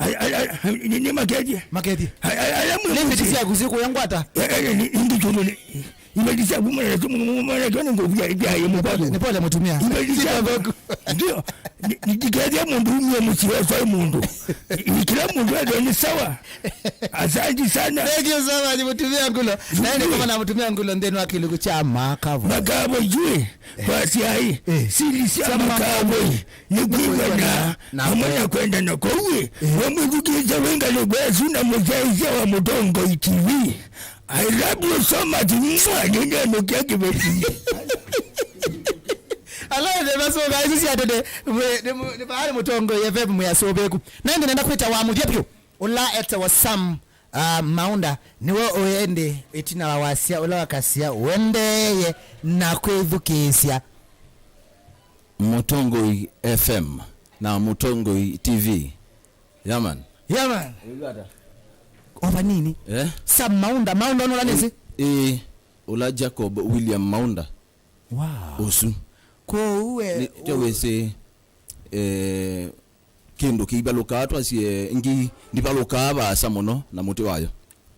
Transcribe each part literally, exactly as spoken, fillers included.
Ai, ai, ai, ni, ni makethie. Makethie. Ai, ai, ai, amwe. Nĩ mbiti syaku syĩkũya ngwata. Eh, eh, ni, ni ndicho ni, ni mbiti syaku mwana tu mwana tu ni ngũvia, via ye mkwako. Nĩ pole mũtumia. Ni mbiti syaku. Ndio. Ni, ni ndikethia mũndũ umie mũciĩ wa mũndũ. Ni kila mũndũ ende ni sawa. Asante sana. Thank you so much, mũtumia Ngulo. Naende kama na mũtumia Ngulo nthĩnĩ wa kĩlungu kya Makavo. Makavo jui. Basi ai, eh, sili sya makavoi nĩ kwĩw'ana hamwe na kwendana kwoou. Eh. We mwĩthukĩĩsya wĩ ngalĩko ĩsu na mũsyaĩĩsya wa Mũtongoi T V. I love you so much. Mwa, nĩnenũkĩa kĩveti. Ala ĩthe masũnga isu sya tene, nĩ, nĩ, nĩ vaa nĩ Mũtongoi F M mwĩasũvĩku. Na ĩndĩ nenda kwĩta wa mũthya vyũ. Ũla etawa Sam, ah, Maunda, nĩwe ũĩ ĩndĩ ĩtina wa wasya ũla wakasya ũendeeye na kwĩthukĩĩsya. Mũtongoi F M na Mũtongoi T V. Yeah, man. Yeah, man. Ũigua ata? O vanini. Eh? Sam Maunda, Maunda ũnũla nĩsĩ? Ĩĩ, ũla Jacob William Maunda. Wow. Ũsu. Kwoou we, nĩ, tyo wĩsĩ, eh, kĩndũ kĩivalũkaa, twasie ngi ndivalũkaa vaasa mũno na mũtĩ wayo.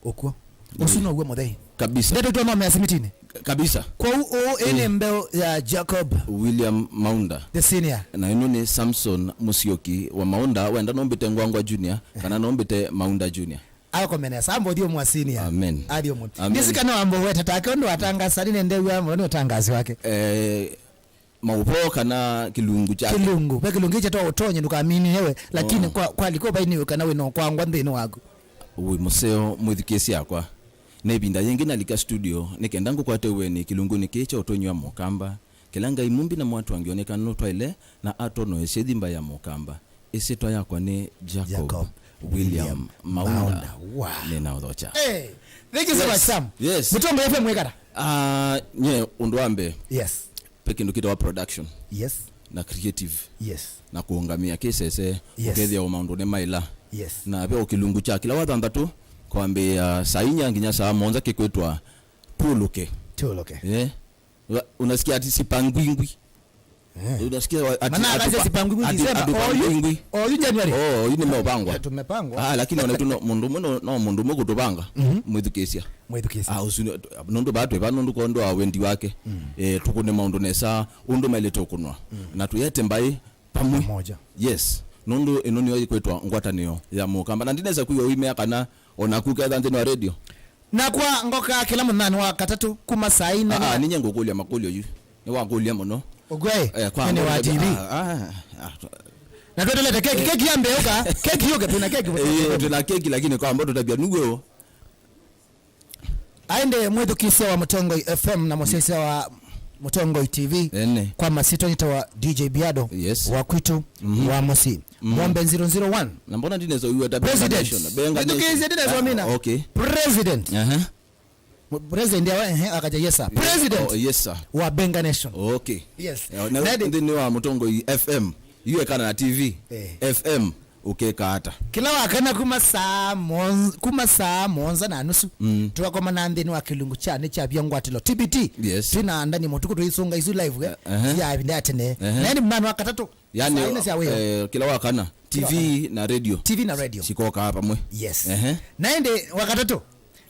Ũkw'o. Ũsu now'o mũthei. Kabisa. Ndeto itwa nomea simitinĩ. Kabisa. Kwoou ũũ ĩ nĩ mbeũ ya Jacob William Maunda. The senior. Na ĩno nĩ Samson Musyoki wa Maunda, wenda nombĩte Ngwangwa Junior, kana nombĩte Maunda Junior. Akomene, sambo thio mwa senior. Amen. Athio mũno. Amen. Ndisi kana wambo weta take ũndũ atangasa, nĩ ndewa mũno nĩ ũtangasi wake. Eh, maũvoo kana kĩlungu kyake. Kĩlungu. Ve kĩlungu kĩkya to ũtonye ndũkamini yewe, lakini kwa, kwa liko vainiwe kana wĩna ũkwangwa nthĩnĩ waku. Wĩ mũseo mwĩthukĩĩsya akwa. Na ĩvinda yĩngĩ nalika studio, nĩ kenda ngũkwate ũeni kĩlungunĩ kĩĩ kya ũtonyi wa Mũkamba, kĩla Ngai Mumbi na Mwatũ angĩoneka nũtwaĩle na atonoesye thimba ya Mũkamba. Ĩsyĩtwa yakwa nĩ Jacob, Jacob William William Maunda. Maunda. Wow. Nĩnaũthokya. Eh, thank you so much, Sam. Yes. Mũtongoi F M mwĩkata? Ah, nye ũndũ wa mbee. Yes. Pe kĩndũ kĩtawa production. Yes. Na creative. Yes. Na kũũngamĩa kĩsese, yes, ũkethĩa o maũndũ nĩ maĩla. Yes. Na ve o kĩlungu kya kĩla wa thanthatũ, kwambĩĩa saa inya nginya saa mũonza kĩkwĩtwa Tũlũke. Tũlũke. Eh? Wa-, unasikia ati sipangwingwi. Eh. Unasikia wa-, ati, mana ati akaja pa-, sipangwingwi ati, December. Ati pangwingwi. Oyu, oyu January. Oh, oyu nĩmeũpangwa. Eh, tumepangwa. Ah, lakini ona tu no, mũndũ ũmwe no, no mũndũ ũmwe kũtũpanga. Mhm. Mwĩthukĩĩsya. Mwĩthukĩĩsya. Ah, ũsu nĩ, nũndũ vaa twĩ vaa nũndũ kwa ũndũ wa wendi wake. Mm. Eh, tũkũne maũndũ nesa, ũndũ maĩlĩte kũkũnwa. Mm. Na tũyete mbaĩ pamwe. Pamoja. Yes. Nũndũ ĩno nĩyo ĩkwĩtwa ngwatanĩo ya Mũkamba. Na ndinesa kwĩw'a ũimea kana onaku ketha nthĩnĩ wa radio. Nakwa ngoka kĩla mũthenya wa katatũ kuma saa ina. Ah, ah, nginya ninyie ngũkũlya makũlyo yu. Nĩwakũlya mũno. Ũkw'o? Eh, kwa nene wa T V. Ah, ah, ah. Na twendele keki, keki yambe ũka, keki yũke, twĩna keki. Eh, twĩna keki, lakini kwamba tũtavya nũw'o. Aende mwĩthukĩĩsya wa Mũtongoi F M na mũsyaĩĩsya wa Mũtongoi T V. Ene. Kwa masitwa nĩtawa D J Biado, yes, wa kwitu, mhm, wa mũsyĩ. Mhm. Mombe zero zero one. Na mbona ndinesa ũiwa ta President. Benga Nation? Benga Nation. Nĩthukĩĩsye ndinesa mina. Ah, okay. President. Aha. Mu-, president ya, ehe, akaja, yes, sir. President. Oh, yes, sir. Wa Benga Nation. Okay. Yes. Eh, na nthĩnĩ wa Mũtongoi F M, yu ekana na T V, eh, F M, ũkeka ata? Kĩla wakana kuma saa mon-, kuma saa mũonza na nusu, mm, tũkakomana nthĩnĩ wa kĩlungu kya nĩ kyavya ngwatĩlo T B T. Yes. Twĩna Ndani Mũtuku tũisunga isu live, eh? Eh, ehe. Sya ĩvinda ya tene. Ehe. Na ĩndĩ mũthenya wa katatũ, yani, saa ina sya wĩoo, eh, kĩla wakana, T V na radio. T V na radio. Sikokaa pamwe. Yes. Ehe. Na ĩndĩ wa katatũ,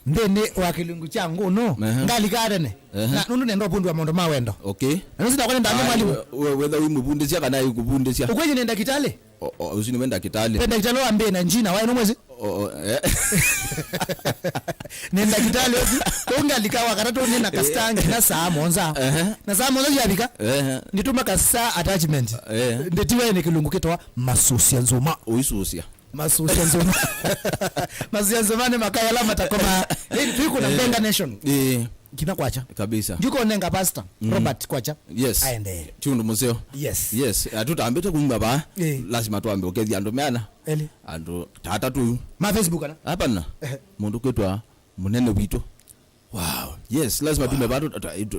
nthĩnĩ wa kĩlungu kya ngũnũ, ehe, ngalika tene. Ehe. Na nũndũ nenda ũvundi wa maũndũ ma wendo. Okay. Na nũndũ sinakwa nenda, ai, mwalimũ. We, we, wetha wĩ mũvundĩsya kana ĩ kũvundĩsya. Ũkwĩthĩ nĩ ndakĩtalĩ? O, o, ũsu nĩ we ndakĩtalĩ. Pe ndakĩtalĩ wa mbee na njina, waĩ nũmwĩsĩ? O, o, eh. Nĩ ndakĩtalĩ ũsu. Kũu ngalika wa katatũ nĩ na kastaa, eh, nginya saa mũonza. Ehe. Na saa mũonza syavika, ehe, nĩtũma kastaa attachment. Eh. Ndĩtiwe nĩ kĩlungu kĩtawa masusya nzũma. Ũisusya. Masusya nzũma. Masusya nzũma nĩ makaya ala matakoma. Ĩĩ, twĩkũna, eh, Benga Nation. Eh. Nginya kwacha. Kabisa. Njuko nenga pastor, mm, Robert kwacha. Yes. Aende. Ti ũndũ mũseo. Yes. Yes. Atutambĩte kuma ba. Eh. Lazima twambe ũkethia andũ meana. Eli. Andũ tata tu. Ma Facebook ana? Hapana. Eh. Mũndũ kwĩtwa mũnene witũ. Wow. Yes, lazima, wow, tume bado,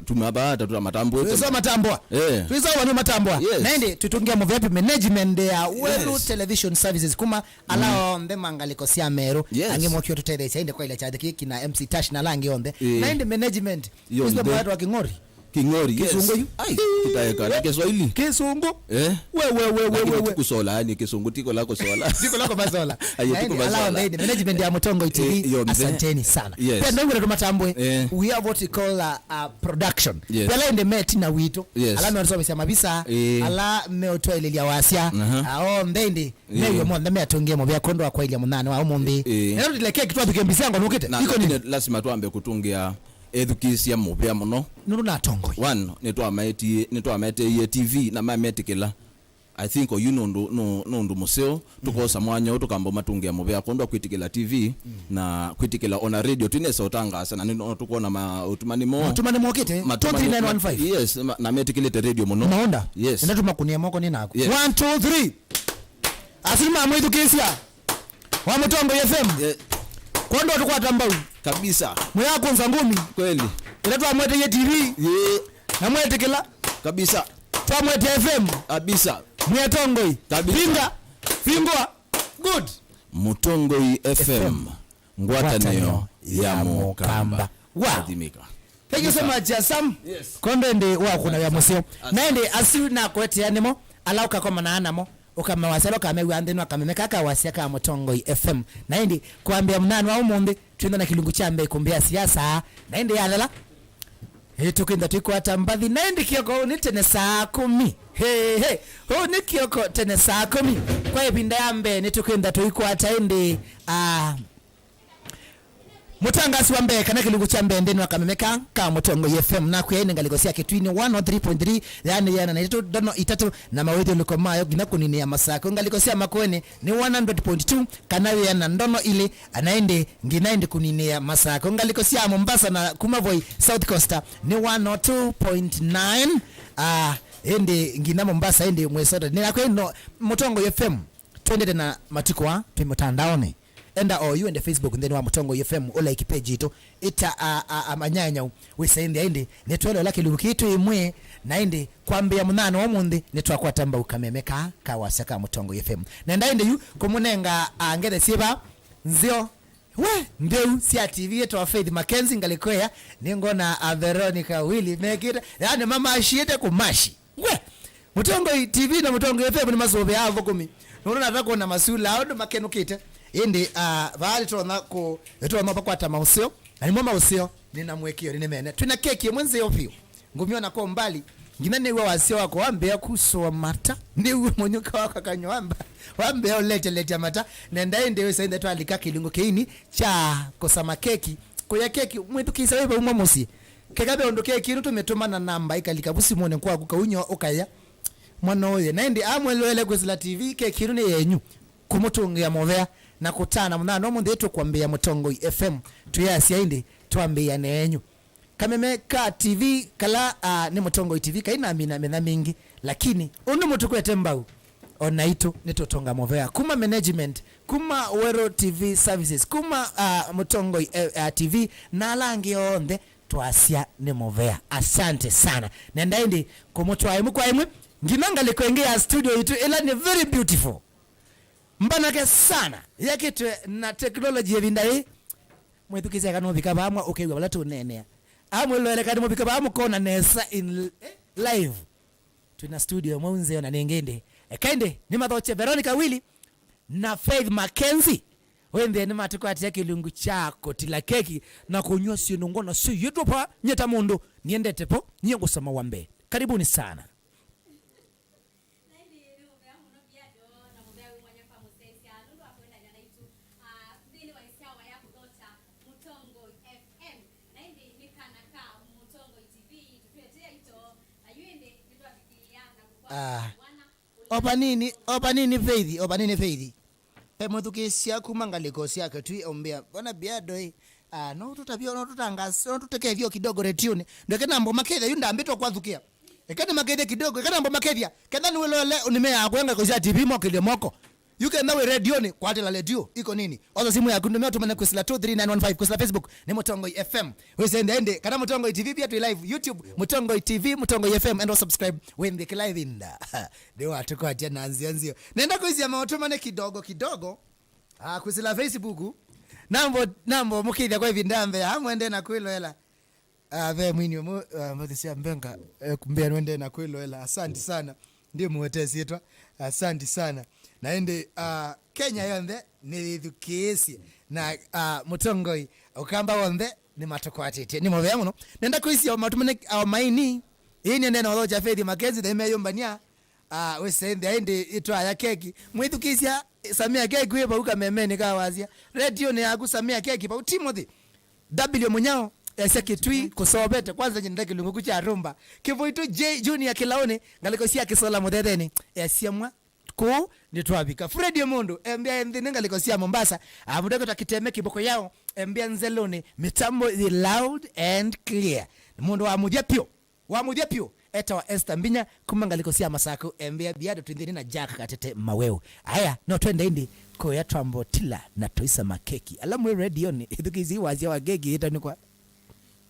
tume bado tutamatambua. Tuweza matambua. Eh. Tuweza wanu matambua. Yes. Na ĩndĩ tutungia mũvepi management ya Welu, yes, Television Services kuma ala, mm, onthe mangaliko sya Meru. Yes. Angĩ mokio tutetheesya ĩndĩ kwa ile chathi kiki na M C Tash na ala angĩ onthe. Eh. Na ĩndĩ management. Yo, ĩndĩ mwaitwa King'ori. King'ori, yes. Kĩsũngũ yu. Ai, kitaeka na Kiswahili. Kĩsũngũ. Eh? We, we, we, we, Lakini we, we. Tikusola, yani Kĩsũngũ tiko la kusola. Tiko la kumasola. Aye, Yaani, tiko masola. Allow, ndio, management ya Mũtongoi T V, Eh, yo, mbe. Asanteni sana. Yes. Pia ndio ngwenda tũmatambwe. Eh. We have what we call a, a production. Yes. Pia ala ende meti na witũ. Yes. Ala meũtũsomesya mavisa. Eh. Ala meũtwaĩlĩlya wasya. Aha. Ao mbe indi. Eh. Meyo monthe meatũngĩe mũvea kwondũ wa kwaĩlya mũthenya wa ũmũnthĩ. Eh. Na tũtileke kitwambike mbisango nũkĩte. Na Iko nini? Lakini lazima twambe kũtũngĩa ethukĩĩsya mũvea mũno. Nũndũ na atongoi. One, nĩtwamaetie, nĩtwamaeteie T V na mametĩkĩla. I think oyu nũndũ, nũ-, nũndũ mũseo, tũkosa mwanya ũũ tũkamba matũngĩa mũvea kwondũ wa kwĩtĩkĩla T V na kwĩtĩkĩla ona radio. Twĩnesa ũtangaasa na nĩ, no tũkwona ma-, ũtumani mo. Matuma nĩ mokĩte. Matuma nĩ two three nine one five. Yes, ma-, na metĩkĩlĩte radio mũno. Maonda. Yes. Enda tũmakũnĩe moko nĩ naku. Yes. One, two, three. Asu nĩmamwĩthukĩĩsya. Wa Mũtongoi F M. Yeah. Kwondũ tũkwata mbau. Kabisa. Mwĩakũnza ngumi. Kweli. Ĩla twamweteie T V. Yeah. Na mwetĩkĩla. Kabisa. Twamwetea F M. Kabisa. Mwĩatongoi. Kabisa. Vinga. Vingwa. Good. Mũtongoi F M. F M. Ngwatanĩo ya Mũkamba. Wow. Adhimika. Thank you so much, uh, Sam. Yes. Kondo ende wa kuna ya mũseo. Asante. Na ende asu na kwetea nĩmo, ala ũkakomana namo, ũkamawasya, ũkamew'a nthĩnĩ wa kameme kaka wasya ka Mũtongoi F M. Na ende kwambĩa mũthenya wa ũmũnthĩ, twĩna na kĩlungu kya mbee kũmbĩa siasa. Na ende yathela. Ĩ, tũkwĩnda tũikwata mbathi. Na ende kĩoko ũũ nĩ tene saa kũmi. He, he. Ũũ nĩ kĩoko tene saa kũmi. Kwa ĩvinda ya mbee, nĩ tũkwĩnda tũikwata ende, ah, Mũtangasi wa mbee kana kĩlungu kya mbee nthĩnĩ wa kameme ka, ka Mũtongoi F M, nakwĩa ĩnĩ ngalĩko sya Kĩtwinĩ one oh three point three, yaani yĩana na itatũ ndono itatũ na mawĩthyũlũko mayo nginya kũninĩa Masakũ. Ngalĩko sya Makueni nĩ one hundred point two kana yĩana ndono ilĩ, na ĩndĩ nginya ĩndĩ kũninĩa Masakũ. Ngalĩko sya Mombasa na kuma Voi South Coast nĩ one oh two point nine, ah, ĩndĩ nginya Mombasa ĩndĩ mwĩsota. Nĩnakwĩa ĩno Mũtongoi F M, twendete na matukũ aa twĩ mũtandaonĩ. Enda o yu ende Facebook nthĩnĩ wa Mũtongoi F M, ũ like page itũ, ĩta a, a, a manyanyau, wĩse nthĩa ĩndĩ, nĩtwele ũla kĩlungu kĩĩ twĩ ĩmwe, na ĩndĩ kwambĩa mũthenya wa ũmũnthĩ, nĩtwakwata mbau kameme ka, ka wasya ka Mũtongoi F M. Nenda ĩndĩ yu kũmũnenga, a, ngethe syĩva nzeo, we, ntheu sya T V ĩtawa Faith Mackenzie ngalĩko ĩya, nĩngona a Veronica Willy mekĩte, yani mamashĩte kũmashi. We! Mũtongoi T V na Mũtongoi F M nĩmasũvĩaa athũkũmi. Nũndũ nata kwona masula ao nĩmakenũkĩte. Ĩndĩ, ah, vaa nĩtonya kũ-, nĩtonya vakwata maũseo. Na nĩmo maũseo, nĩna mũĩkĩĩo nĩnĩmene. Twĩna keki ĩmwe nzeo vyũ. Ngũmyona kwa umbali. Nginya nĩw'a wasya wakwa wambĩa kusũa mata. Nĩw'a mũnyuka wakwa kanywa wamba. Wambĩa ũleteletya mata. Nenda ĩndĩ wĩsa ĩndĩ twalika kĩlungu kĩini kya kũsama keki. Kũya keki, mwĩthukĩĩsya wĩ vau mwa mũsyĩ. Keka ve ũndũ keki ĩno tũmĩtũma na namba ĩkalika vu simũnĩ kwaku, kaunyo ũkaya. Mwana ũyũ. Na ĩndĩ amwĩloele kwĩsĩla T V, keki ĩno nĩ yenyu. Kũmũtũngĩa mũvea na kũtana mũthenya ũmũnthĩ tũkwambĩa Mũtongoi F M. Twĩasya ĩndĩ twambĩĩa na yenyu. Kameme ka T V kala, ah, nĩ Mũtongoi T V kainamina mĩtha mingĩ. Lakini ũndũ mũtũkwete mbau, o naitũ nĩtũtonga mũvea. Kuma management, kuma Wero T V Services, kuma, ah, Mũtongoi, eh, ah, T V, na ala angĩ onthe, twasya nĩ mũvea. Asante sana. Nenda ĩndĩ kũmũtwaa ĩmwe kwa ĩmwe nginya ngalĩko ĩngĩ ya studio itũ ĩla nĩ very beautiful. Mbanake sana. Yekĩtwe na technology ĩvinda yĩ. Mwĩthukĩĩsya kana ũvika vamwe ũkew'a vala tũneenea. Amwĩloele kana mũvika vamwe kona nesa in, eh, live. Twĩna studio ĩmwe nzeo na nĩngĩ ĩndĩ. Eka ĩndĩ, nĩmathokye Veronica Willy na Faith Mackenzie. Wĩnthĩe nĩmatũkwatĩa kĩlungu kya kũtila keki na kũnyw'a syĩndũ ngona syĩyĩtũpa. Nyie ta mũndũ, niendete po, niĩ ngũsoma wa mbee. Karibuni sana. Na ĩndĩ nĩ mũvea mũno Biado na mũvea wĩ mwanya kwa mũsyaĩĩsya nũndũ wa kũendany'a naitũ, ah, nthĩnĩ wa ĩsyawa ya kũthokya Mũtongoi F M. Na ĩndĩ nĩ kana ka Mũtongoi T V, tũtwetee ito, na yu ĩndĩ nĩtwavikĩĩa na kũkwata Ah. mwana O vanini, o vanini Faith, o vanini Faith. Ve mwĩthukĩĩsya kuma ngalĩko syake twi ombea. Bwana Biado, eh, ah, no tũtavyo, no tũtangaze, no tũtekethyo kidogo retioni. Ndeke nambo makethya yu ndambĩtwa kwathukĩa. Eka nĩ makethya kidogo, eka nambo makethya. Kenda nĩwĩloele nĩmeaa kwenga ngalĩko sya T V mokĩlye moko. Yu kenda wĩ redioni, kwatĩla redio, iko nini? Osa simu yaku, ndũmĩa ũtũmane kwĩsĩla two three nine one five, kwĩsĩla Facebook, nĩ Mũtongoi F M. Wĩsende ĩndĩ, kana Mũtongoi T V pia twĩ live, YouTube, Mũtongoi T V, Mũtongoi F M, enda subscribe, wĩnthĩ kĩla ĩvinda. Nĩwatũkwatya na nzĩa nzĩo. Nenda kwĩsya maũtũmane kidogo kidogo. Ah, kwĩsĩla Facebook. Nambo, nambo mũkĩthya kwa ĩvinda ya mbee, ah, mwende na kwĩloela. Ah, ve mwini ũmwe, ah, mbathi sya mbenga, eh, mbea nwende na kwĩloela. Asante sana. Ndimũete syĩtwa. Asante sana. Na ĩndĩ, ah, Kenya yonthe nĩyĩthukĩĩsye. Na, ah, mũtongoi, ũkamba wonthe nĩmatũkwatĩtye. Nĩ mũvea mũno. Nenda kwĩsya o matũmane, o maini. Ĩĩ nĩende na ũthokya Faith Mackenzie, ndaimeyũmbania. Ah, wĩsĩ nthĩ aĩ ndĩ ĩtwaya keki. Mwĩthukĩĩsya, Samia keki wĩ vau kamemenĩ ka wasya. Redionĩ yaku, Samia keki vau. Timothy W Mũnyao, esya Kĩtui, kũsovete. Kwanza nyenda kĩlungu kũ kya rumba. Kĩvũitũ J Junior Kĩlaũnĩ, ngalĩko sya Kĩsola Mũthethenĩ. Esya mwa, kũu nĩtwavika. Fred Mũndũ, embĩa nthĩnĩ ngalĩko sya Mombasa. Avuda kwĩtwa Kĩteme Kĩvoko Yao, embĩa Nzelũnĩ. Mĩtambo yĩ loud and clear. Nĩ mũndũ wa mũthya pyũ. Wa mũthya pyũ, etawa Esther Mbinya, kuma ngalĩko sya Masakũ, embĩa Biado twĩ nthĩnĩ na Jack Katete Maweu. Aya, no twende ĩndĩ kũya twambotila na tũisa makeki. Ala mwĩ redionĩ, ĩthukĩĩsyei wasya wa keki ĩtanĩkwa.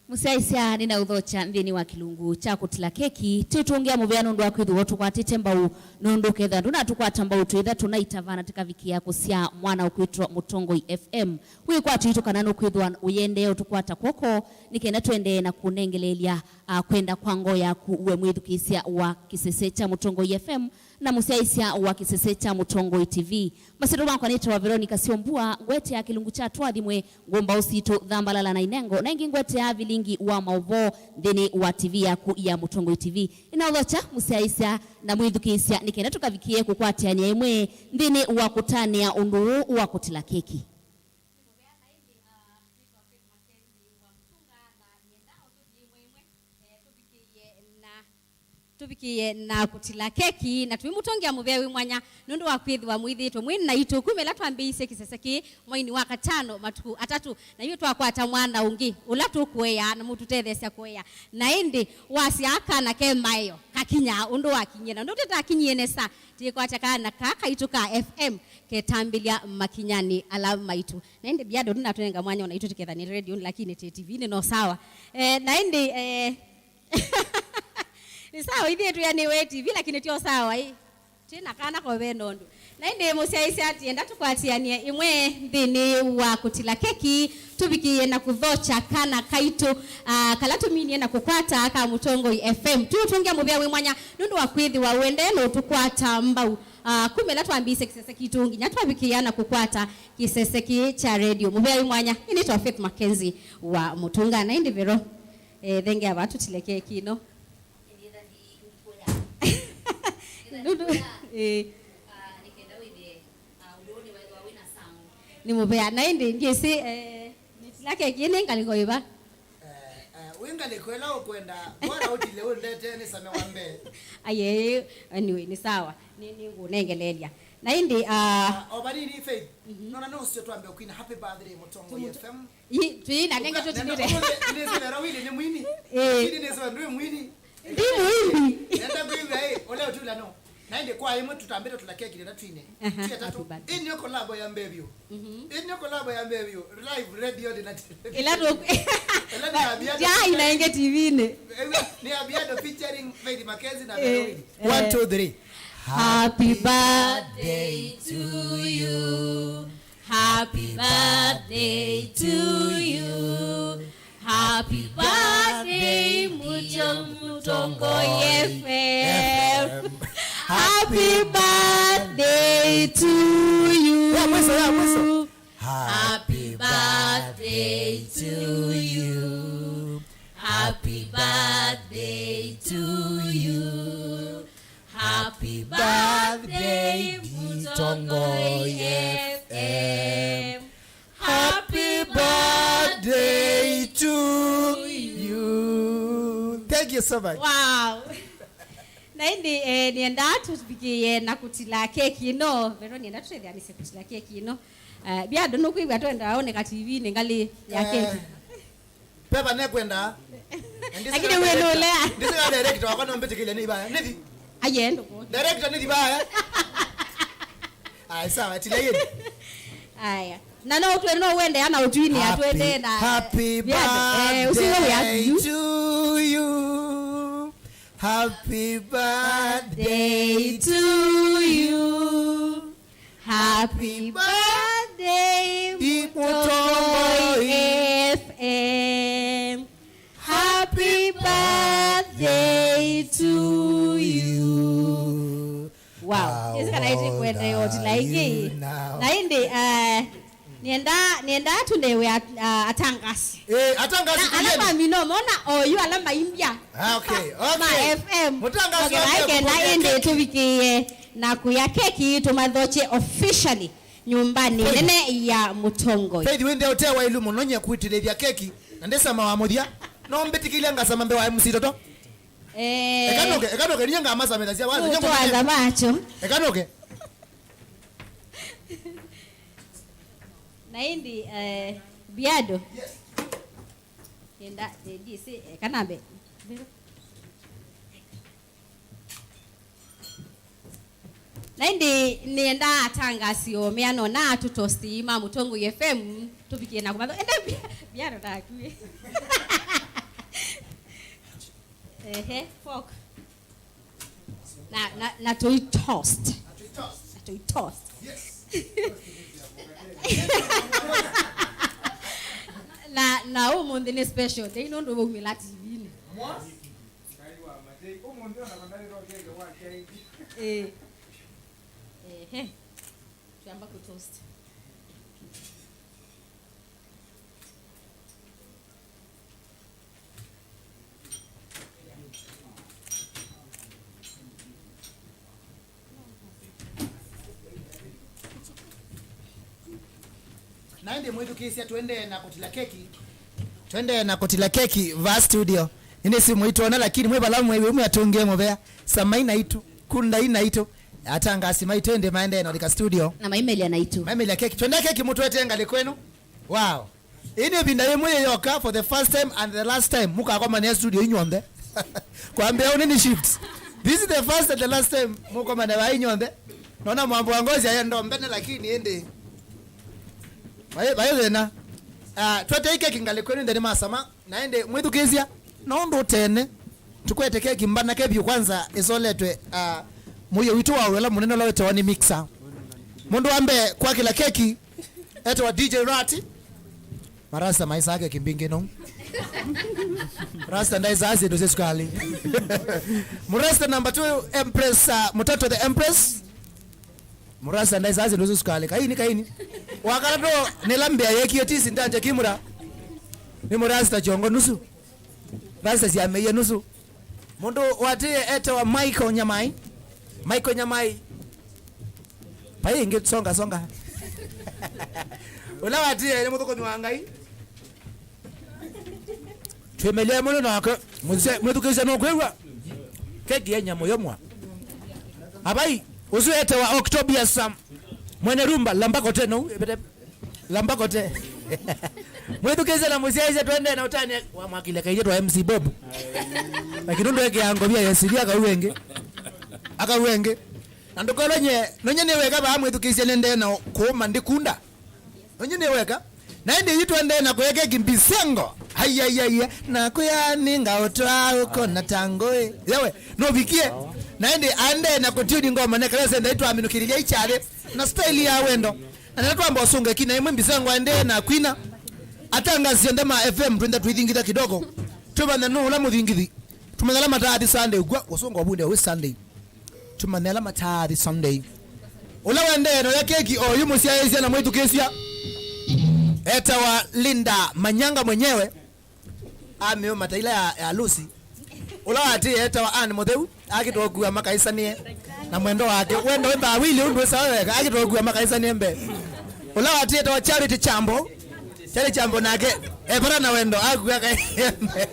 Mũsyaĩĩsya nĩnaũthokya nthĩnĩ wa kĩlungu kya kũtila keki, tũtũngĩa mũvea nũndũ wa kwĩthĩwa ũtũkwatĩte mbau, nũndũ kethĩwa ndũnatũkwata mbau twĩtha tũnaitavana tũkavikĩa kũsya mwana ũkwĩtwa Mũtongoi F M. Wĩkwatĩtũ kana nũkwĩthĩwa ũyendee ũtũkwata kw'oko, nĩ kenda tũendee na kũnengeleelya, a, kwenda kwa ngoo yaku we mwĩthukĩĩsya wa kĩsese kya Mũtongoi F M na mũsyaĩĩsya wa kĩsese kya Mũtongoi T V. Masyĩtwa makwa nĩtawa Veronica Syombua, ngwetea kĩlungu kya tũathimwe, ngũmbaũ sitũ Thambalala na Inengo, na ĩngĩ ngwetea vilingi wa maũvoo nthĩnĩ wa T V yaku ya Mũtongoi T V. Nĩnaũthokya mũsyaĩĩsya na mwĩthukĩĩsya nĩ kenda tũkavikĩe kũkwatĩanĩa ĩmwe nthĩnĩ wa kũtanĩa ũndũ ũũ wa kũtila keki. Nĩ mũvea na ĩndĩ, ah, nĩtwa Faith Mackenzie wa Mũtũnga, na nĩenda o tũthi ĩmwe ĩmwe, eh, tũvikĩĩe na, tũvikĩĩe na kũtila keki, na tũimũtũngĩa mũvea wĩ mwanya nũndũ wa kwĩthĩwa mwĩthĩĩtwe mwĩ naitũ kuma ĩla twambĩĩisye kĩsese kĩĩ mweinĩ wa katano matukũ atatũ, na yu twakwata mwana ũngĩ ũla tũkũea na mũtũtetheesya kũea. Na ĩndĩ wasya kana ke maeo kakinyaa ũndũ wakinyie, na ũndũ tũtakinyie nesa, tĩkwatya kana ka kaitũ ka F M ketambĩlya makinyanĩ ala maitũ. Na ĩndĩ Biado ndũnatũnenga mwanya ona itũ tũkethanĩe redionĩ, lakini tĩ T V-inĩ no sawa. Eh, na ĩndĩ, eh, nĩ sawa, ithyĩ twĩanĩwe T V, lakini tyo sawa, ĩ. Twĩ na kana ko ve nondũ. Na ĩndĩ mũsyaĩĩsya atienda tũkwatĩanĩe ĩmwe nthĩnĩ wa kũtila keki, tũvikĩĩe na kũthokya kana kaitũ, ah, kala tũminie na kũkwata ka Mũtongoi F M. Tũũtũngĩa mũvea wĩ mwanya nũndũ wa kwĩthĩwa ũendee na ũtũkwata mbau. Ah, kuma ĩla twambĩĩisye kĩsese kitũ nginya twavikĩĩa na kũkwata kĩsese kĩĩ kya redio. Mũvea wĩ mwanya, nĩnĩtawa Faith Mackenzie wa Mũtũnga. Na ĩndĩ Vero, eh, thengea vaa tũtile keki ĩno. Nũndũ, eh. Nĩ mũvea. Na ĩndĩ ndyĩsĩ, eh, nĩtila keki ĩno ngalĩko ĩva? Eh, eh, wĩ ngalĩko ĩla ũkwenda, bora ũtile ũndetee nĩsame wa mbee. Aye, anyway, nĩ sawa. Nĩ, nĩngũnengeleelya. Na ĩndĩ, ah, ah, o vanini, Faith. Mhm. Nona nĩ ũsio twambe kwina Happy Birthday Mũtongoi F M. Ii, twĩina nenge tũtinĩte. Nĩsĩ Vera Willy nĩ mwini. Eh. Lakini nĩsĩ ndwĩ mwini. Ndi mwini. Enda kwĩw'a, ĩ, ũla ũtula no. Na ĩndĩ kwa ĩmwe tũtambĩte tũla keki nenda twine. Aha, twĩ atatũ. Happy birthday. Ĩĩ nĩyo kolabo ya mbee vyũ. Mhm. Ĩĩ nĩyo kolabo ya mbee vyũ. Live radio ndĩ na ĩla tũ- ĩla nĩ ya Biado. Jai na ĩngĩ T V-inĩ. Nĩ ya Biado featuring Faith Mackenzie na Vera Willy. Eh. One, two, three. Happy birthday to you. Happy birthday to you. Happy birthday, Mũtongoi F M. Happy birthday to you. Ya mwisho, ya mwisho. Happy birthday to you. Happy birthday to you. Happy birthday, Mũtongoi F M. Happy birthday to you. Thank you so much. Wow. Na ĩndĩ, eh, nĩendaa tũvikĩĩe na kũtila keki ĩno. Vero, nĩenda tũtetheanĩsye kũtila keki ĩno. Eh, Biado nũkwĩw'a twenda oneka T V-inĩ ngalĩ ya keki. Eh. Pepa nekwenda. Lakini we nũlea. Ndisika director wakwa no mbĩtĩkĩle nĩ vaya. Nĩthi. Aye, ndũkũ. Director nĩthi vaya. Ai, sawa, tila yeni. Aya. Na no twende, no wende ana ũtwini atwende na Happy birthday to you. Happy birthday to you. Happy birthday, Mũtongoi F M. Wende yoti na ĩngĩ. Na ĩndĩ, eh, nĩenda, nĩenda tũnewe at-, ah, atangasi. Eh, atangasi. Na ala kũyeni. Mamino mona oyu ala maimbya. Ah, okay, ma okay. F M. Mũtangasi wa F M, kenda ĩndĩ keki. Tũvikĩie na kũya keki tũmathokye officially nyũmbanĩ nene ya mũtongoi. Faith, wende ũtewa ilu mũno nye kwitĩlĩthya keki. Na ndĩsama wa mũthya. No mbĩtĩkĩlya ngasama mbee wa M C Toto. Eh. Eka nũke, eka nũke, niye ngamasamĩthasya. Nũtwaza macho. Eka nũke. Na ĩndĩ, eh, Biado. Yes. Enda, eh, D C, eh, kanambe. Na ĩndĩ nĩenda atangasi o meana na atũtosti ma Mũtongoi F M tũvikie na kũmatho. Enda Bia-, Biado ndakue. Ehe, fork. Na, na, na tũi toast. Na tũi toast. Yes. Na, na ũmũnthĩ nĩ special day nũndũ waumĩla T V-inĩ. Ĩĩ. Ehe. Twamba kũ toast. Na ĩndĩ mwĩthukĩĩsya, tũendee na kũtila keki. Tũendee na kũtila keki va studio. Nĩnĩsĩ mũitwona, lakini mwĩ vala mwĩ, wĩ mwĩ atũngĩe mũvea. Samai naitũ, kundai naitũ. Atangasi maitũ ĩndĩ maendee na ũlika studio. Na maimelya naitũ. Maimelya keki. Twendee keki mũtwetee ngalĩko ĩno. Wow. Ĩĩ nĩ ĩvinda yĩmwe yĩyoka for the first time and the last time mũkakomanĩa studio inyw'onthe. Kwambĩa ũnĩ nĩ shift. This is the first and the last time mũkomanĩa vaa inyw'onthe. Nona mwambo wa ngozi aya ndombene lakini ĩndĩ. Vaĩ, vaĩ thĩna. Ah, twetei keki ngalĩko ĩno ĩndĩ nĩ masama. Na ĩndĩ mwĩthukĩĩsya, no ũndũ ũtene, tũkwete keki mbanake vyũ kwanza ĩsoletwe, ah, mũio witũ wa ũla mũnene ũla wĩtawa nĩ mixer. Mũndũ wa mbee kwakĩla keki, etawa D J Rati. Marasta maisaa keki mbingĩ no. Rasta ndaisaa syĩndũ syĩ sukali. Mũrasta number two, Empress, ah, Mũtatũ the Empress. Mũrasta ndaisaa syĩndũ syĩ sukali. Kaini, kaini. Wa katatũ, nĩla mbĩa yĩkie tisi ndanja kimura. Nĩ mũrasta kyongo nusu. Rasta syameie nusu. Mũndũ watĩĩe etawa Michael Nyamai. Michael Nyamai. Vai ĩngĩ, songa, songa. Ũla watĩĩe nĩ mũthũkũmi wa Ngai. Twĩmelea mũno nake, mũthise-, mwĩthukĩĩsya nũkwĩw'a. Keki ya nyamũ yomwa. Avai, ũsu etawa Octobius, um, mwene rumba, lamba kote no, epete, lamba kote. Mwĩthukĩĩsya na mũsyaĩĩsya twendee na ũtani wa mwakile kaitũ twa M C Bob. Lakini ũndũ ekea ngovia yesilia akau ĩngĩ. Akau ĩngĩ. Na ndũkolonye, nonye nĩ weka vaa mwĩthukĩĩsya nendee na kũũma ndikunda. Nonye nĩ weka. Na ĩndĩ yu twendee na kũya keki mbisengo. Aiaiaia. Na kũya nĩ ngaũtwa ũkona ta ngũĩ. Yawe, nũvikie. Na ĩndĩ aendee na kũtiuni ngoma nekala senda itwaminũkĩlĩlya ikyalĩ. Na style ya wendo. Na nĩla twamba ũsũnga ĩkina ĩmwe mbisengo aendee na kwina. Atangazi onthe ma F M twenda twĩthingitha kidogo. Tũmanya nũ ũla mũthingithi. Tũmanya ala mataathi Sunday ũkw'a. Ũsũnga ũvunde wĩ Sunday. Tũmanye ala mataathi Sunday. Ũla wendee noya keki oyu mũsyaĩĩsya na mwĩthukĩĩsya. Etawa Linda Manyanga mwenyewe. Amĩo mataila ya, ya Lucy. Ũla watĩĩe etawa Anne Mũtheu. Akĩtwa ũkua makaisanĩe na mwendo wake. Wendo wĩthaa wili ũndũ wĩsawa weka. Akĩtwa ũkua makaisanĩe mbee. Ũla watĩĩe etawa Charity Chambo. Charity Chambo nake. Epata na wendo. Akua kaĩ mbee.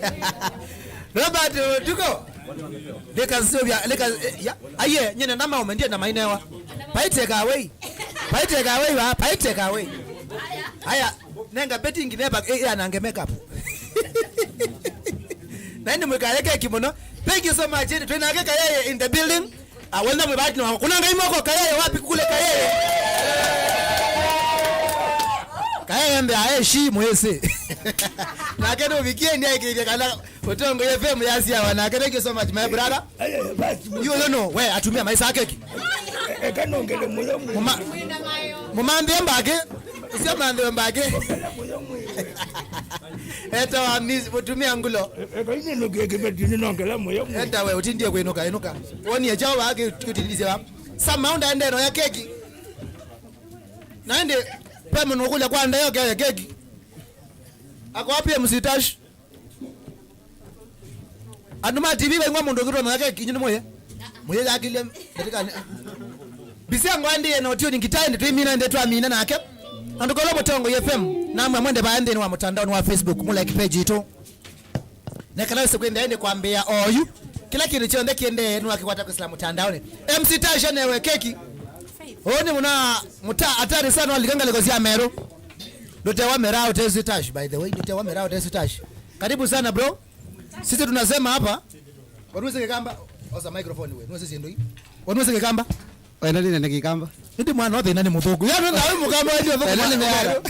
Robert Tuko. Leka sio vya, leka, eh, ya. Aye, nyene na maume ndiye na mainewa. Paite kawei. Paite kawei wa, paite kawei. Aya, nenga betting neba, eh, ya nange makeup. Na ĩndĩ mwĩkaye keki mũno. Thank you so much. Twĩ nake Kayeye in the building. Ah, wenda mwĩbati na kuna ngai moko Kayeye wapi kule Kayeye. Kayeye mbe aeshi mwese. Na kendo vikie ndiye kile kana Ũtongoi F M yasyawa nake. Thank you so much, my brother. Aya, basi, you don't know. We, atumia maisa keki. Eka nongele mũyo mwĩ. Muma-, mumambie mbake. Sio mambie mbake. Mũyo mwĩ. Eta wa miss, mutumia ngulo. Eka ine no keke beti ni nongela mũyo mwĩ. Eta we, utindie kwinuka, inuka. Woni ya chao wake, utindie wa. Samau ndaendee noya keki. Na ĩndĩ, pe mũndũ ũkũlya kwa ndayo keke keki. Ako wapi M C Tash? Andũ ma T V vaingwa mũndũ ũkĩtwa noya keki, inyu nĩ mũye? Mũye yakilye. Katika ni- Bisengo aendie na ũtio ni ngitai, nĩ twĩmina, nĩ twamina nake. Andũ kola Mũtongoi F M, namwe mwende vaendeni wa mũtandaoni wa Facebook, mu like page itũ. Na kana wĩse kwĩnda ĩndĩ kwambĩa oyu. Kĩla kĩndũ kyonthe kĩendee nĩwakikwata kwĩsĩla mũtandaonĩ. M C Tash anewe keki. Ũũ nĩ mũna mũta atari sana walika ngalĩko sya merũ. Ndotewa mera utesi Tash, by the way, ndotewa mera utesi Tash. Karibu sana bro. Sisi tunasema hapa. Wanwese kikamba. Osa microphone we. Wanwese siendo hii. Wanwese kikamba. Wena nĩ nene kĩkamba. Ĩndĩ mwana wa thĩna nĩ mũthũku. Yaani ndawe mũkamba wendi ũthũku. Wena nĩ mĩara.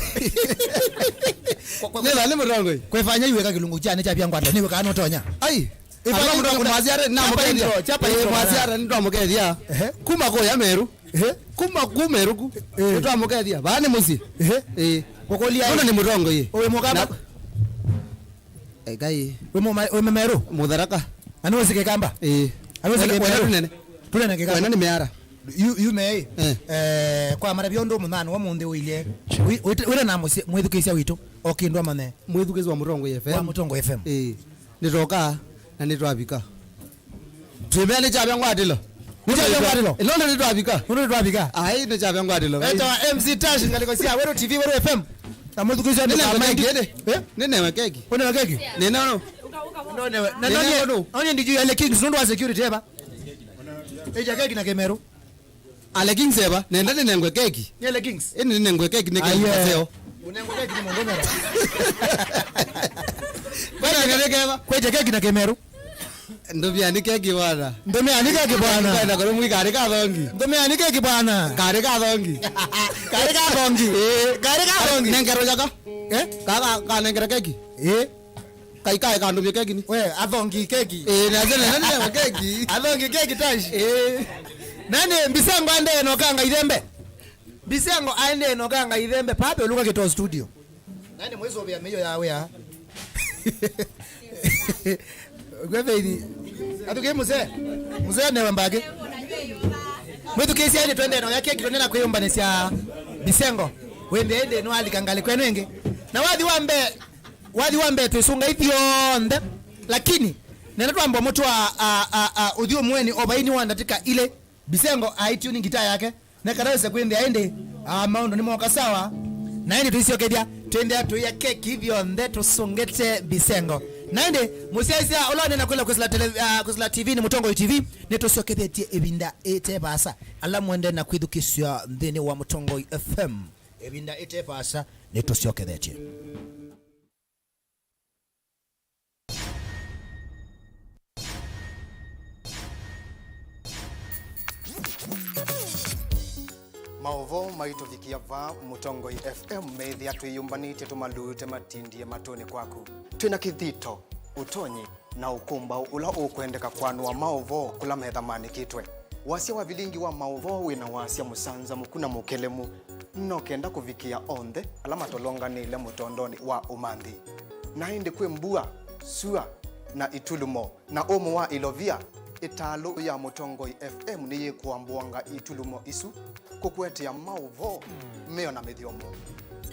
Nĩ thani Mũtongoi. Kwefanya iweka kĩlungu kya nĩ kyapia ngwata nĩ weka no tonya. Ai. Ĩfanya iweka mũtongoi mwasiara na chapa mũkethia. Intro, chapa intro, mwana. Mwasiara nĩ twamũkethia. Ehe. Kuma kũya Meru. Ehe. Kuma ku Meru ku. Eh. Nĩ twamũkethia. Vaa nĩ mũsyĩ. Ehe. Eh. Kũkũlia. Nĩ mũtongoi. Ũwe mũkamba. Ekai. Wĩ mũma- wĩ mũmerũ? Mũtharaka. Anĩ wĩsĩ kĩkamba? Ĩĩ. Anĩ wĩsĩ kĩmerũ? Wena nĩ nene. Tũnene kĩkamba. Wena nĩ mĩara. Yu- yu mei. Eh. Eh, kwa mara biondo mũthano wa mũnthĩ ũilye. Wi- wĩte- wĩte na mũsyĩ- mwĩthukĩĩsya witũ. O kĩndũ amanye. Mwĩthukĩĩsya wa Mũtongoi F M. Wa Mũtongoi F M. Ĩĩ. Nĩtoka na nĩtwavika. Twĩmea nĩ kyavya ngwatĩlo. Nĩ kyavya ngwatĩlo. Ĩno nĩ twavika. Nũndũ nĩtwavika. Ai, nĩ kyavya ngwatĩlo. Etawa M C Tash, ngalĩko sya Weru T V, Weru F M. Na mũthukĩĩsya nĩ nĩnewe keki ĩndĩ? Eh? Nĩnewe keki. Nĩ nono. Ndonewe. Na nĩ nono. Nĩ nono. Onye ndiju ya Le Kings, nũndũ wa security eva. Eja keki na kĩmerũ. Ale Kings eva, nenda nĩnengwe keki. Nĩ Ale Kings. Ĩni nĩnengwe keki nĩ keki kaseo. Unengwe keki nĩ mũndũ nero. Kwanza ngalĩko eva. Kweja keki na kĩmerũ. Ndũmĩanĩ keki bwana. Ndũmĩanĩ keki bwana. Kwenda kũrĩ mwĩ karĩ kathongi. Ndũmĩanĩ keki bwana. Karĩ kathongi. Karĩ kathongi. Ĩĩ. Karĩ kathongi. Nengero jaka. Eh? Kaka kanengera keki. Eh? Kai kaĩ kandũmĩe keki ni. We, athongi keki. Ĩĩ, na zene nani ya keki. Athongi keki Tash. Ĩĩ. Nani Bisengo aendee na ũkanga ithembe? Bisengo aendee na ũkanga ithembe. Pape uluka kito studio. Nani mwĩsũvĩa mĩio ya wĩa? Gwe Faith. Atuke mzee. Mzee newe mbake. Mwĩthukĩĩsya ĩndĩ twende na ũya keki twende na kwĩyũmbanĩsya Bisengo. Wĩndĩ ĩndĩ nĩwalika ngalĩko ĩno ĩngĩ. Na wathi wa mbee, wathi wa mbee twĩsunga ithyonthe. Lakini, nenda twamba mũtwa a, a, a, ũthiũ mũeni o vaini wa ndatĩka ilĩ. Bisengo aitiuni ngita yake. Na kana wĩse kwĩnthĩa ĩndĩ, ah, maũndũ nĩmoka sawa. Na ĩndĩ tũisyokethya, twĩnthĩa tũia keki ithyonthe tũsũngĩte Bisengo. Na ĩndĩ, mũsyaĩĩsya ũla ũnena kwĩla kwĩsĩla tele-, ah, kwĩsĩla T V nĩ Mũtongoi T V, nĩtũsyokethetye ĩvinda ĩte vaasa. Ala mwende na kwĩthukĩĩsya nthĩnĩ wa Mũtongoi F M, ĩvinda ĩte vaasa nĩtũsyokethetye. Maũvoo maitũvikĩa vaa Mũtongoi F M meethĩa twĩyũmbanĩtye tũmalute matindie matũnĩ kwaku. Twĩ na kĩthito, ũtonyi, na ũkũmbaũ ũla ũkwendeka kwanũa maũvoo kũla metha maanĩkĩtwe. Wasya wa vilingi wa maũvoo wĩ na wasya mũsanzamũku na mũkelemu, no kenda kũvikĩa onthe ala matolonganĩle mũtondonĩ wa ũmanthi. Na ĩndĩ kwĩ mbua, sua, na itulumo, na ũmũ wa ilovia, ĩtalũ ya Mũtongoi F M nĩyĩkũambũanga itulumo isu kũkũetea maũvoo meo na mĩthyomo.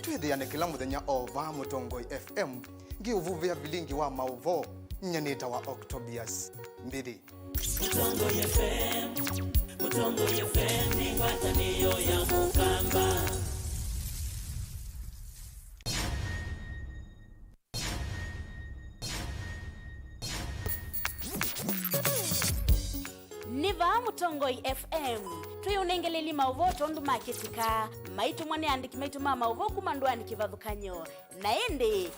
Twĩthĩane kĩla mũthenya o vaa Mũtongoi F M, ngĩũvuvĩa vilingi wa maũvoo, nyie nĩtawa Octobius Mbithi. Mũtongoi F M, Mũtongoi F M nĩ ngwatanĩo ya Mũkamba. Nĩ vaa Mũtongoi F M, twĩũnengeleli maũvoo tondũ makĩtĩka, maitũmwa nĩ andĩki maitũ ma maũvoo kuma ndũanĩ kĩvathũkany'o. Na ĩndĩ,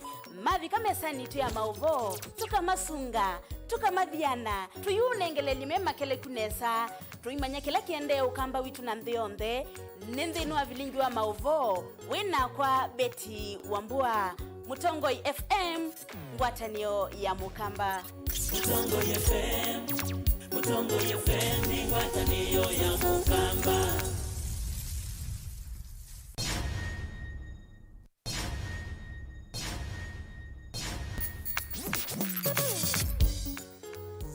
mavika mesanĩ itũ ya maũvoo, tũkamasunga, tũkamathiana, tũiũnengeleli me makeleku nesa, tũimanya kĩla kĩendee ũkamba witũ na nthĩ yonthe, nĩ nthĩnĩ wa vilingi wa maũvoo, wĩ nakwa Betty Wambua, Mũtongoi F M, ngwatanĩo ya Mũkamba. Mũtongoi F M, Mũtongoi F M nĩ ngwatanĩo ya Mũkamba.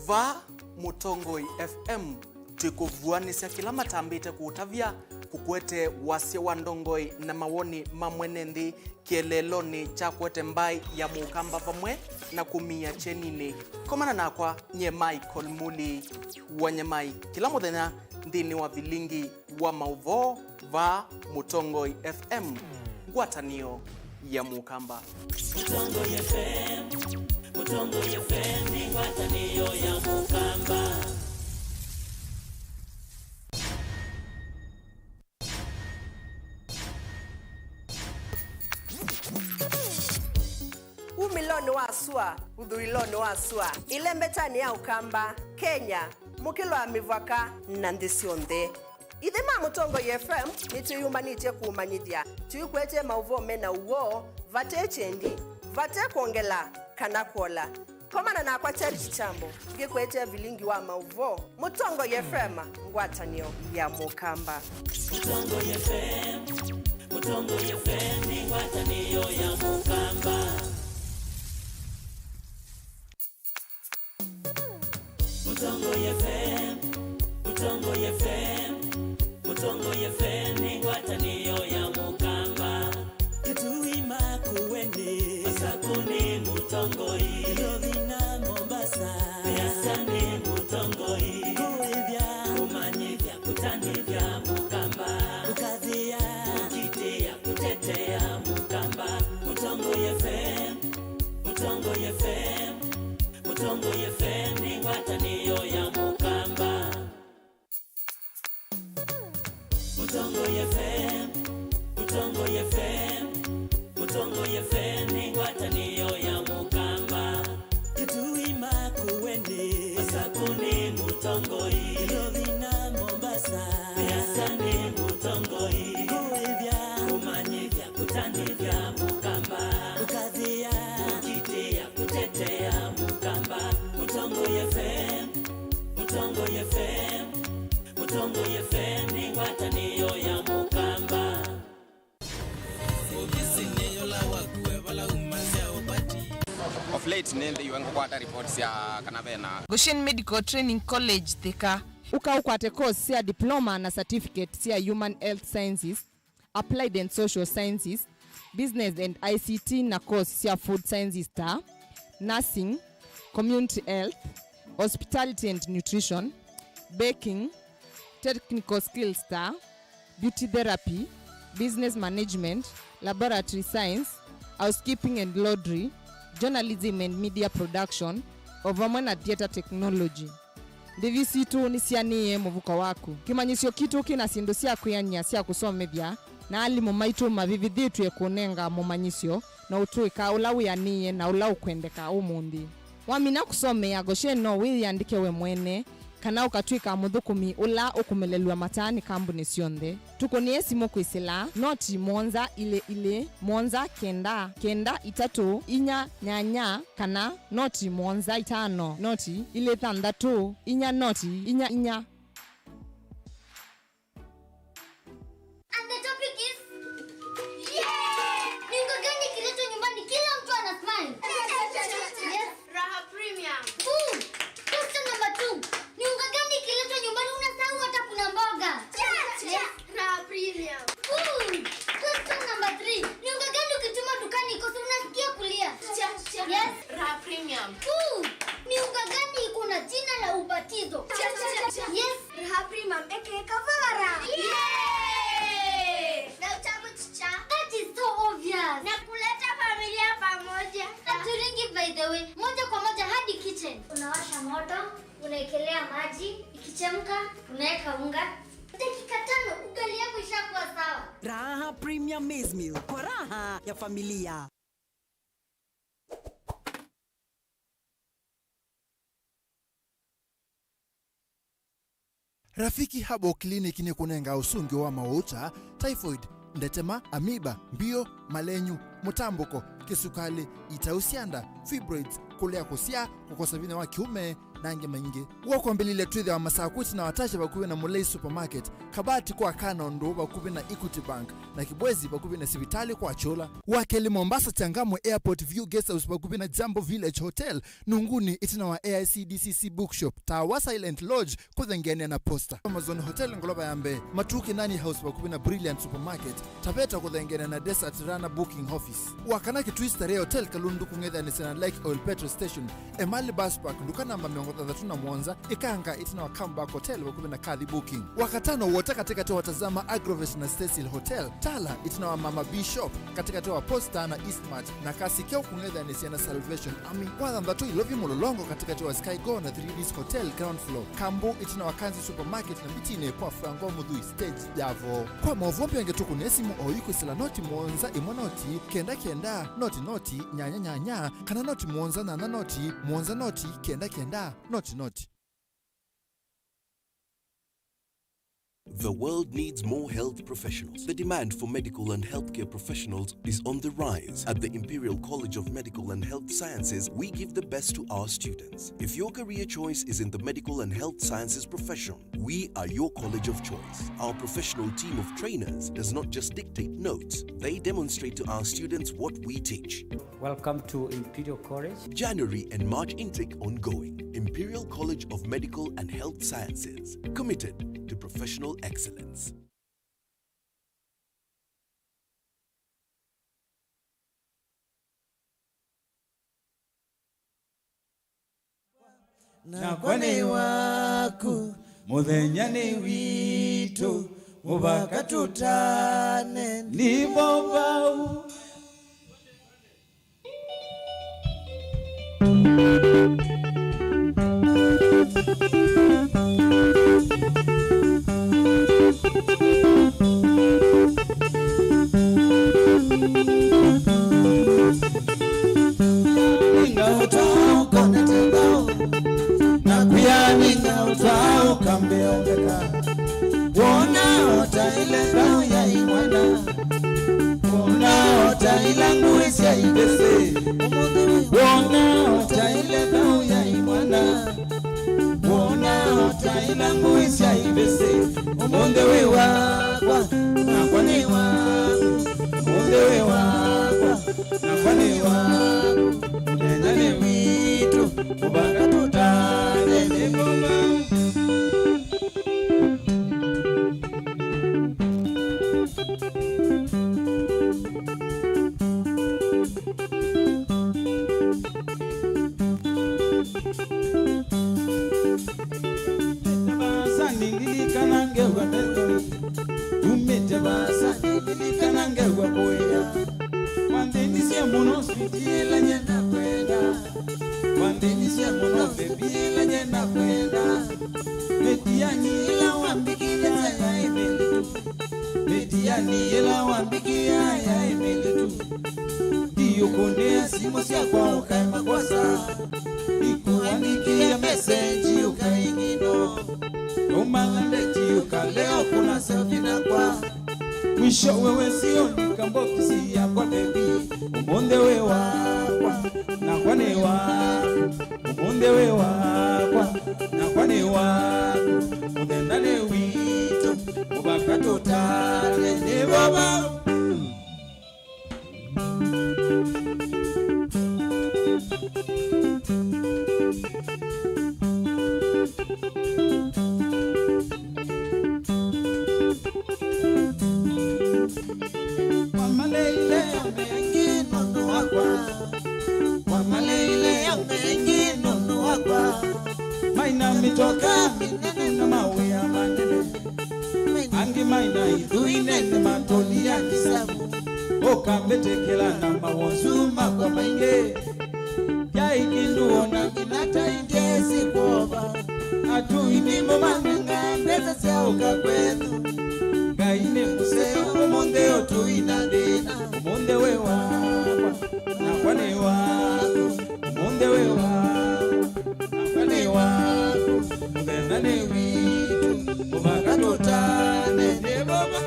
Vaa Mũtongoi F M, Twĩkũvuanĩsya kĩla matambĩte kũũtavya, kũkwete wasya wa ndongoi na mawoni ma mwene nthĩ kĩeleelonĩ kya kwete mbaĩ ya Mũkamba vamwe na kũmia kyeninĩ. Komana nakwa, nyie Michael Muli wa Nyamai, kĩla mũthenya nthĩnĩ wa vilingi wa maũvoo vaa Mũtongoi F M, ngwatanĩo ya Mũkamba. Mũtongoi F M, Mũtongoi F M nĩ ngwatanĩo ya Mũkamba. Umĩlonĩ wa sua, ũthũĩlonĩ wa sua, ĩlembetanĩ ya Ũkamba, Kenya, mũkĩlo wa mĩvaka, na nthĩ syonthe. Ithe ma Mũtongoi F M nĩtwĩyũmbanĩtye kũũmanyĩthya, tũikwetee maũvoo me na ũw'o, vate kyendi, vate kwongela kana kwola. Komana nakwa Charity Chambo, ngĩkwetee vilingi wa maũvoo, Mũtongoi F M, ngwatanĩo ya Mũkamba. Mũtongoi F M, Mũtongoi F M nĩ ngwatanĩo ya Mũkamba. Mũtongoi F M, Mũtongoi F M, Mũtongoi F M nĩ ngwatanĩo ya Mũkamba. Kitui, Makueni, Masakũni Mũtongoi, Nairobi na Mombasa, Siasa nĩ Mũtongoi, kũĩthya, kũmanyĩthya, kũtanĩthya Mũkamba, kũkathĩa, kũkitĩa, kũtetea Mũkamba. Mũtongoi F M, Mũtongoi F M, Mũtongoi F M nĩ ngwatanĩo ya Mũkamba. Mũtongoi F M, Mũtongoi F M, Mũtongoi F M nĩ ngwatanĩo ya Mũkamba. Kitui, Makueni, Masakũni Mũtongoi, Nairobi na Mombasa, Siasa nĩ Mũtongoi, kũĩthya, kũmanyĩthya, kũtanĩthya Mũkamba, kũkathĩa, kũkitĩa, kũtetea Mũkamba. Mũtongoi F M, Mũtongoi F M, Mũtongoi F M nĩ ngwatanĩo ya Mũkamba. Of late nĩnthĩiwe ngũkwata report sya kana vena Goshen Medical Training College, Thika. Ũka ũkwate course sya diploma na certificate sya Human Health Sciences, Applied and Social Sciences, Business and I C T na course sya Food Sciences ta Nursing, Community Health, Hospitality and Nutrition, Baking, Technical Skills ta Beauty Therapy, Business Management, Laboratory Science, Housekeeping and Laundry, Journalism and Media Production, o vamwe na Theatre Technology. Ndĩvi sitũ nĩsianĩĩe mũvuko waku. Kĩmanyĩsyo kitũ kĩ na syĩndũ sya kwĩanĩa sya kũsomethya, na alimũ maitũ mavĩvĩthĩtw'e kũnenga mũmanyĩsyo na ũtũĩka ũla wĩanĩĩe na ũla ũkwendeka ũmũnthĩ. Wamina kũsomea Goshen, no wĩyĩandĩke we mwene, kana ũkatw'ĩka mũthũkũmi ũla ũkũmelelw'a mataa nĩ kambunĩ syonthe. Tũkũnĩe simũ kwĩsĩla noti mũonza ilĩ ilĩ, mũonza kenda, kenda itatũ, inya nyanya, kana noti mũonza itano, noti ilĩ thanthatũ, inya noti inya inya. And the topic is, yay! Ni unga gani ikiletwa nyumbani kila mtu ana smile? Yes. Raha Premium. Boom! Question number two. Ni unga gani ikiletwa nyumbani unasahau hata kuna mboga? Yes. Raha Premium. Boom! Question number three. Ni unga gani ukituma dukani ikose unasikia kulia? Yes. Raha Premium. Boom! Ni unga gani iko na jina la ubatizo? Yes. Raha Premium, aka Kavara. Yay! Na utamu chicha. That is so obvious. Na kuleta familia pamoja. Haturingi, by the way. Moja kwa moja hadi kitchen. Unawasha moto, unaekelea maji, ikichemka, unaweka unga. Dakika tano, ugali yako ishakuwa sawa. Raha Premium Maize Meal, kwa raha ya familia. Rafiki Herbal Clinic nĩkũnengaa ũsũngĩo wa maũũkya, typhoid, ndetema, amoeba, mbio, malenyu, mũtambũko, kĩsukalĩ, itau sya nda, fibroids, kũlea kũsyaa, kũkosa vinya wa kĩũme, angĩ maingĩ. W'o kwambĩlĩlya twĩthĩawa Masaku ĩtina wa Tasha vakuvĩ na Mulei Supermarket, Kabati kwa Kanondo vakuvĩ na Equity Bank, na Kibwezi vakuvĩ na sivitalĩ kwa Kyũla. Wa kelĩ, Mombasa, Changamwe Airport View Guest House vakuvĩ na Jambo Village Hotel, Nunguni ĩtina wa A I C D C C Bookshop, Tawa Silent Lodge kũthengeanĩa na Posta, Amazon Hotel ngolova ya mbee, Matukĩ Nani House vakuvĩ na Brilliant Supermarket, Taveta kũthengeanĩa na Desert Runner Booking Office. Wa kana, Kitui Starehe Hotel Kalundu kũng'ethanĩsya na Lake Oil Petrol Station, Emali Bus Park, nduka namba mĩongo thanthatũ na mũonza, Ikanga, ĩtina wa Comeback Hotel vakuvĩ na Kathi Booking. Wa katano, Wota katĩkatĩ wa Tazama Agrovet na Cecil Hotel, Tala, ĩtina wa Mama B Shop, katĩkatĩ wa Posta na Eastmart, na Kasi Kyau kũng'ethanĩsya na Salvation Army. Wa thanthatũ, Ilovi Mũlolongo katĩkatĩ wa Sky Go na Three Ds Hotel ground floor, Kambu, ĩtina wa Kanzi Supermarket na Mbitinĩ kwa Franco Mũthui stage ya Voo. Kwa maũvoo mbingĩ, tũkũnĩe simũ oyu kwĩsĩla noti mũonza ĩmwe noti kenda kenda noti noti nyanya nyanya, kana noti mũonza nyanya noti mũonza noti kenda kenda noti noti. The world needs more health professionals. The demand for medical and healthcare professionals is on the rise. At the Imperial College of Medical and Health Sciences, we give the best to our students. If your career choice is in the medical and health sciences profession, we are your college of choice. Our professional team of trainers does not just dictate notes, they demonstrate to our students what we teach. Welcome to Imperial College. January and March intake ongoing. Imperial College of Medical and Health Sciences, committed to professional excellence. Nakwa nĩ waku, mũthenya nĩ witũ, mũvaka tũtane, nĩvo vau. Nĩngaũtwaa ũkonete thau, na kwĩanĩnga ũtwaa ũkambĩa ũtheka. Wona ũtaĩle thau ya imwana, wona ũtaĩla ngũĩ sya ivĩsĩ. Wona ũtaĩle thau ya imwana, wona ũtaĩla ngũĩ sya ivĩsĩ. Ũmũnthĩ wĩ wakwa, nakwa nĩ waku. Ũmũnthĩ wĩ wakwa, nakwa nĩ waku. Mũthenya nĩ witũ, mũvaka tũtane nĩ ngoma. Vaasa nĩlilikana ngew'a methoi. Tumĩte vaasa nĩlilikana ngew'a kũĩa. Wanthĩnisye mũno sweetie ĩla nye nakwenda. Wanthĩnisye mũno baby ĩla nye nakwenda. Mĩtiani ĩla wambikie yaĩ mĩlĩtu. Mĩtiani ĩla wambikie yaĩ mĩlĩtu. Ndiũkũnĩa simũ syakwa ũkae makosa. Nĩkũandĩkĩe mesenji ũkaing'ino. Ũmala ndeti ũkalea ũkũna selfie nakwa. Mwisho wewe sioni kambokisi yakwa baby. Ũmũnthĩ wĩ wakwa, nakwa nĩ waku. Ũmũnthĩ wĩ wakwa, nakwa nĩ waku. Mũthenya nĩ witũ, mũvaka tũtane nĩ vava. Wamaleile mengi nũndũ wakwa. Wamaleile mengi nũndũ wakwa. Maina mĩtoka mĩnene na mawĩa manene. Angĩ maina ithui nene matoni ya kisavu. Ũkambĩtĩkĩla na mawonzu makwa maingĩ. Yaĩ kĩndũ ona nginya ta ingĩsĩ kwova. Atũi nĩmo manenga mbesa sya ũka kwethu. Ngai nĩ mũseo ũmũnthĩ ũtũi na thĩna. Ũmũnthĩ wĩ wakwa, nakwa nĩ waku. Ũmũnthĩ wĩ wakwa, nakwa nĩ waku. Mũthenya nĩ witũ, mũvaka tũtane nĩ vava.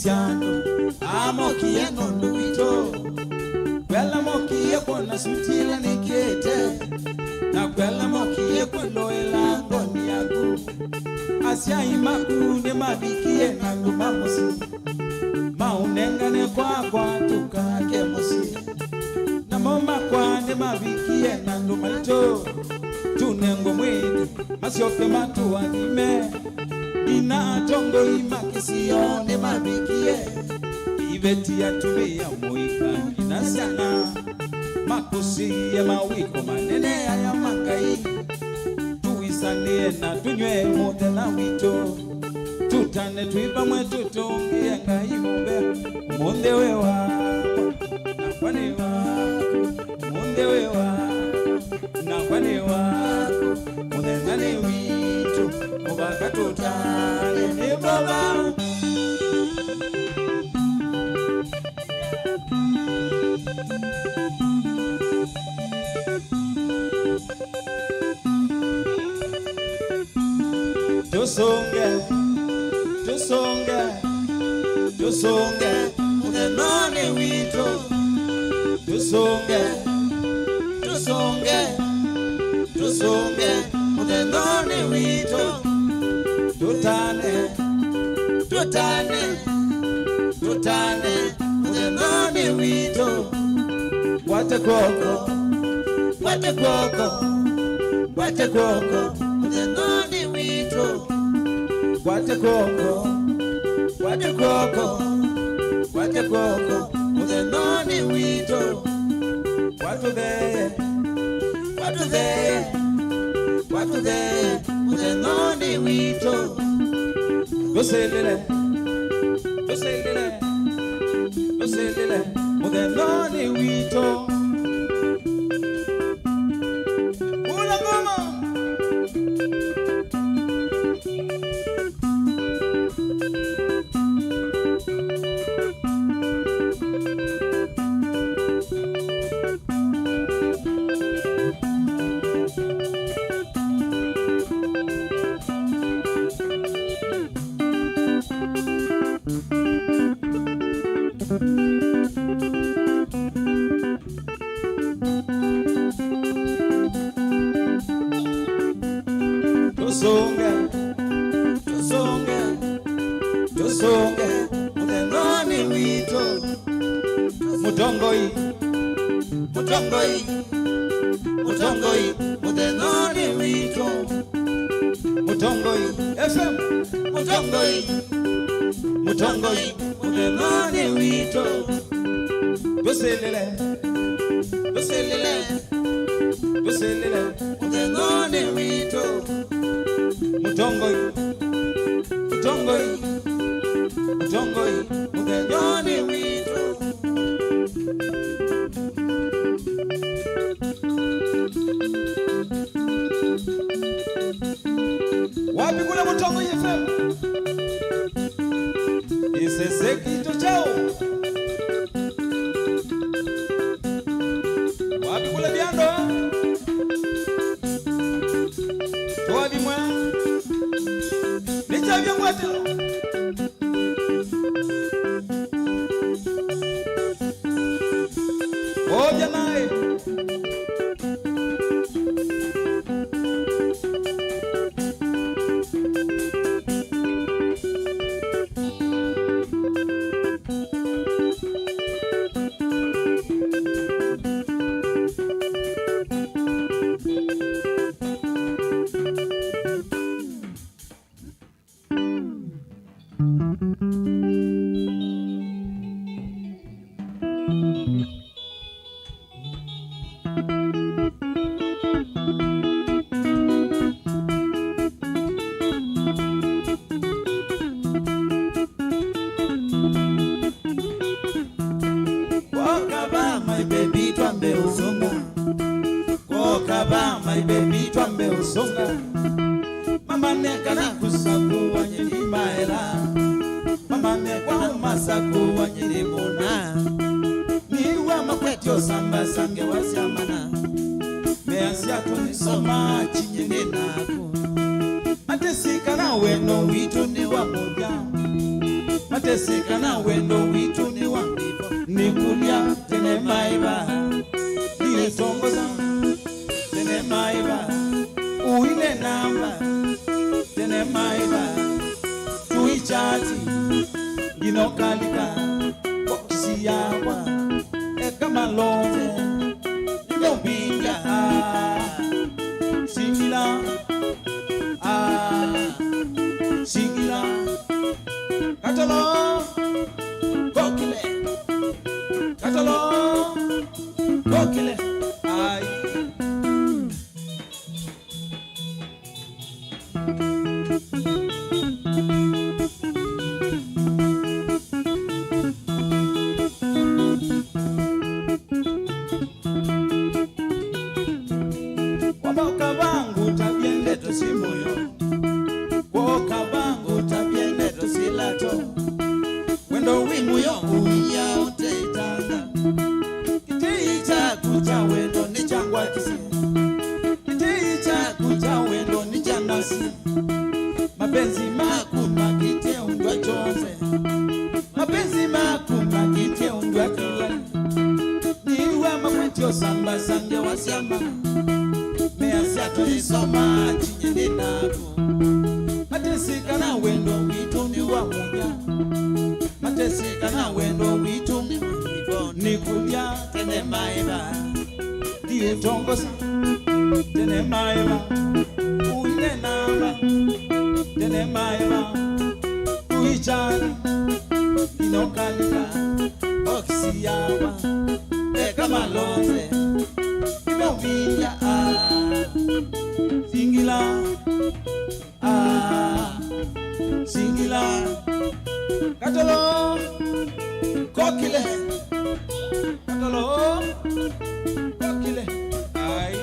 Andũ aa mokie nũndũ witũ, kwela mokie kwona suti ila nĩkĩte, na kwela mokie kwĩloela ngoni yaku. Asyai maku nĩmavikie na andũ ma mũsyĩ, maũnengane kwakwa tũkake mũsyĩ. Namo makwa nĩmavikie na andũ maitũ, tũnengwe mwĩĩ, masyoke matũathime. Nina atongoi ma kĩsio nĩmavikie, iveti atumĩa mũika, nina syana, makũsĩie mawĩko manene aya ma Ngai. Tũisanĩe na tũnyw'e mũthenya witũ, tũtane twĩ vamwe tũtũngĩe Ngai mũvea. Ũmũnthĩ wĩ wakwa, nakwa nĩ waku. Ũmũnthĩ wĩ wakwa, nakwa nĩ waku. Mũthenya nĩ witũ, mũvaka tũtane nĩ vau. Tũsũnge, tũsũnge, tũsũnge mũthenonĩ witũ. Tũsũnge, tũsũnge, tũsũnge mũthenonĩ witũ. Tũtane, tũtane, tũtane mũthenonĩ witũ. Ngwate kw'oko, ngwate kw'oko, ngwate kw'oko mũthenonĩ witũ. Ngwate kw'oko, ngwate kw'oko, ngwate kw'oko mũthenonĩ witũ. Watũthee, watũthee, watũthee mũthenonĩ witũ. Tũsĩlĩle, tũsĩlĩle, tũsĩlĩle mũthenonĩ witũ. Kula ngoma. Tũsũnge, tũsũnge, tũsũnge mũthenonĩ witũ. Mũtongoi, mũtongoi, mũtongoi mũthenonĩ witũ. Mũtongoi F M, mũtongoi, mũtongoi mũthenonĩ witũ. Tũsĩlĩle, tũsĩlĩle, tũsĩlĩle mũthenonĩ witũ. Mũtongoi, mũtongoi, mũtongoi mũthenonĩ witũ. Wapi kule Mũtongoi F M? Isese kito chao. Wapi kule Biando? Twathimwa. Nĩkyavya ngwatĩlo. Ovya naĩ. Kwoka va, my baby, twambe ũsũnga. Kwoka va, my baby, twambe ũsũnga. Mamanye kana kũsakũwa nyie nĩ maela. Mamanye kwa masakũwa nyie nĩ mũna. Nĩw'a makwetye ũsamba sange wasya mana. Measya tũnisoma chinye nĩ naku. Atĩsĩ kana wendo witũ nĩ wa mũthya. Matesĩ kana wendo witũ nĩ wa mĩvo, nĩkũlya tene maĩva, ndiũtongosa tene maĩva, ũine namba tene maĩva, tuichati nginya ũkalika bokisi yakwa, eka malonze nĩmeũvingya. Singila, ah, singila. Katolo kokile, katolo kokile. Ai. Wamboka vangu tavye ndeto si muyo. Kwoka vangu tavye ndeto si lato. Wendo wi muyo uia ũteitanga. Kĩtĩi kyaku kya wendo nĩ kyangwatisye. Kĩtĩi kyaku kya wendo nĩ kyanasi. Mapenzi maku makĩtye ũndũ kyonthe. Mapenzi maku makĩtye ũndũ kĩla. Nĩw'a makwetye ũsambasange wa syama. Measya tũisoma kinye ndĩ naku. Matesĩ kana wendo witũ nĩ wa mũthya. Matesĩ kana wendo witũ nĩ wa mũthya. Nĩkũlya tene maĩva. Ndiũtongosa tene maĩva, ũine namba tene maĩva, tuichani inokalika bokisi yawa, eka malonze inovinya. Ah, singila. Ah, singila. Katolo kokile. Katolo kokile. Ai.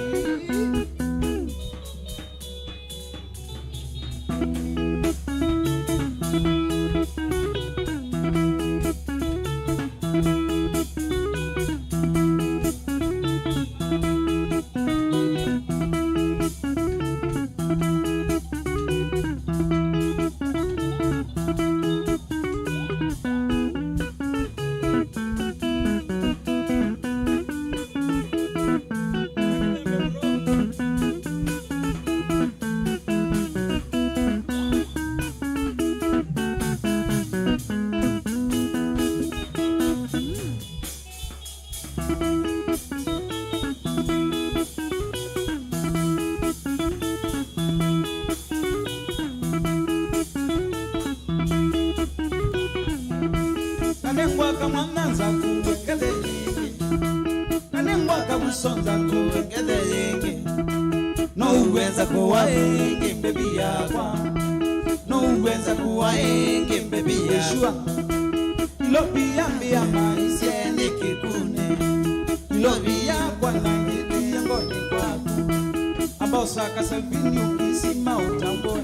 Kanengwa kamwana nza kuwe ngethe yingi. Kanengwa kabuso nza kuwe ngethe yingi. No uweza kuwa ingi mbebi yakwa. No uweza kuwa ingi mbebi yakwa. Ilovi yambĩa maisye nĩ kĩkunĩ. Ilovi yakwa na ngĩtie ngoni kwaku. Amba ũsaka Salvini ũkisima ũtambwe.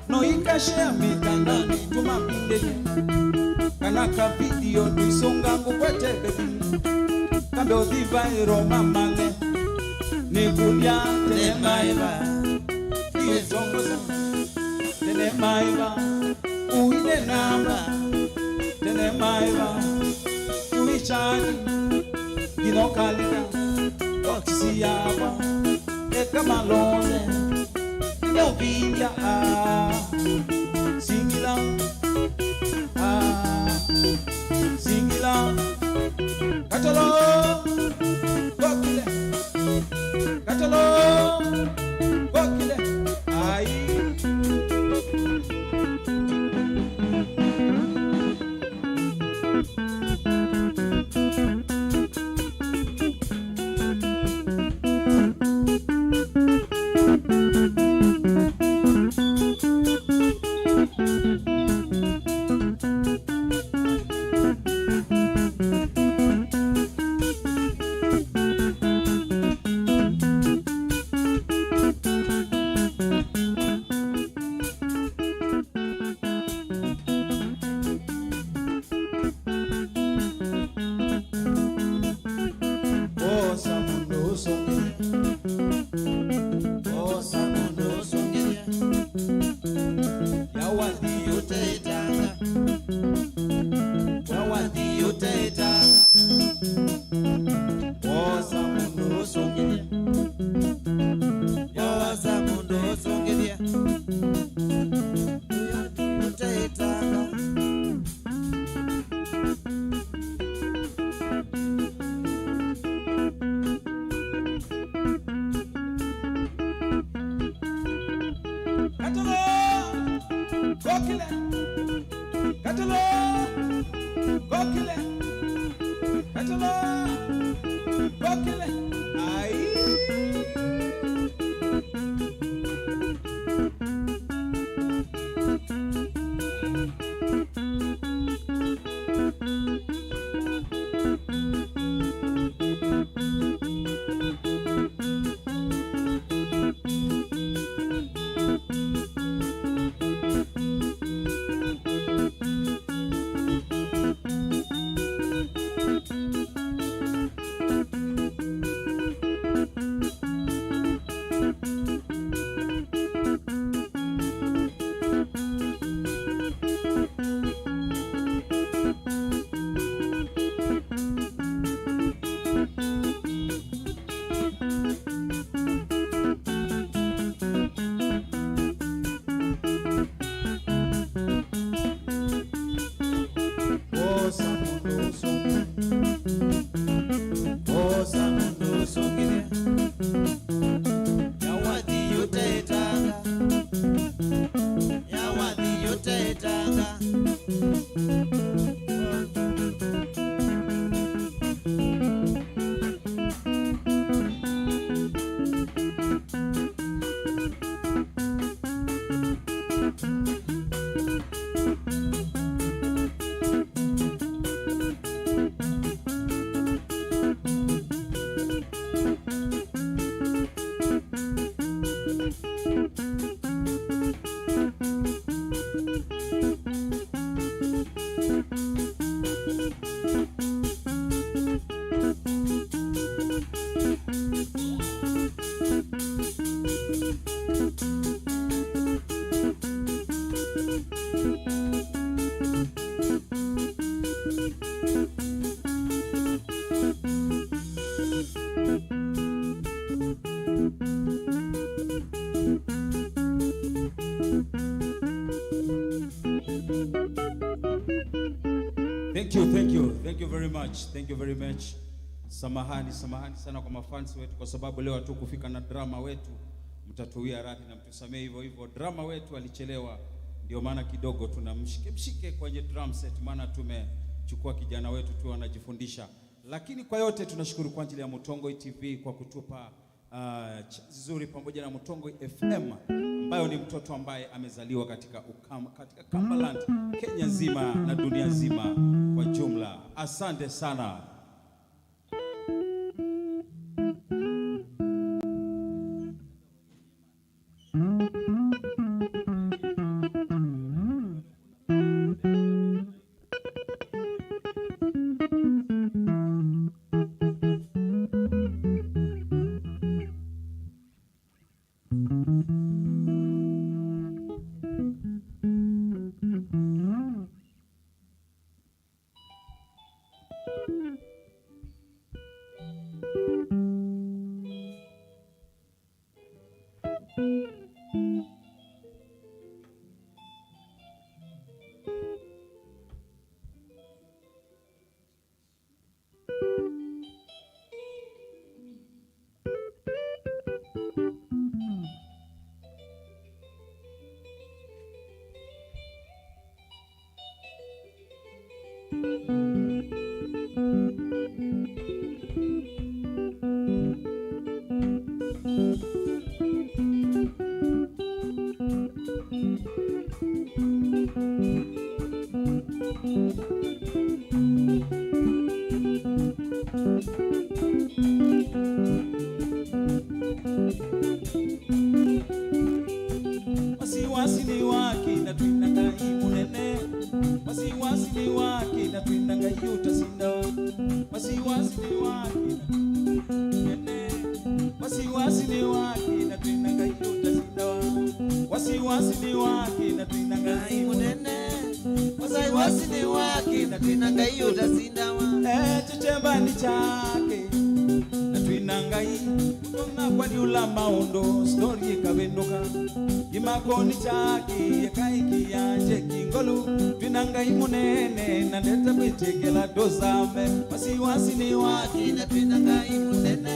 No ikashea mitandaoni tumavindĩlye. Kana ka video ndũisũnga ngũkwete bebi. Kambe ũthi viral mamanye. Nĩkũlya tene maĩva. Ndiũtongosa tene maĩva. Ũine namba tene maĩva, tuichani inokalika bokisi yakwa, eka malonze inovinya. Ah, singila, ah, singila. Katolo kokile. Katolo kokile. Ai. Petelo, kokile. Petelo, kokile. Ai. Osa mũndũ ũsũngĩe. Osa mũndũ ũsũngĩe. Yawathi ũtetanga. Yawathi ũtetanga. Thank you, thank you, thank you very much, thank you very much. Samahani, samahani sana kwa mafans wetu kwa sababu leo hatukufika na drama wetu. Mtatuwia radhi na mtusamehe hivyo hivyo. Drama wetu alichelewa, ndio maana kidogo tuna mshike mshike kwenye drum set, maana tumechukua kijana wetu tu anajifundisha. Lakini kwa yote tunashukuru kwa ajili ya Mutongoi T V kwa kutupa ah, ch-, nzuri pamoja na Mutongoi F M, ambayo ni mtoto ambaye amezaliwa katika Ukam-, katika Cumberland, Kenya nzima na dunia nzima kwa jumla. Asante sana. Wasiwasi nĩ waki na twĩna Ngai mũnene. Wasiwasi nĩ waki na twĩna Ngai ũtasinda. Wasiwasi nĩ waki na twĩna Ngai mũnene. Wasiwasi nĩ waki na twĩna Ngai ũtasinda. Wasiwasi nĩ waki na twĩna Ngai mũnene. Wasiwasi nĩ waki na twĩna Ngai ũtasindawa. Eh, kĩkembanĩ kyake na twĩna Ngai. Ũtona kwaliũla maũndũ, story ĩkavĩndũka. Kĩmakonĩ kyake ĩkaĩkĩa njeki ngolu. Twĩna Ngai mũnene na ndete kwĩtĩkĩla ndũsame. Wasiwasi nĩ waki na twĩna Ngai mũnene.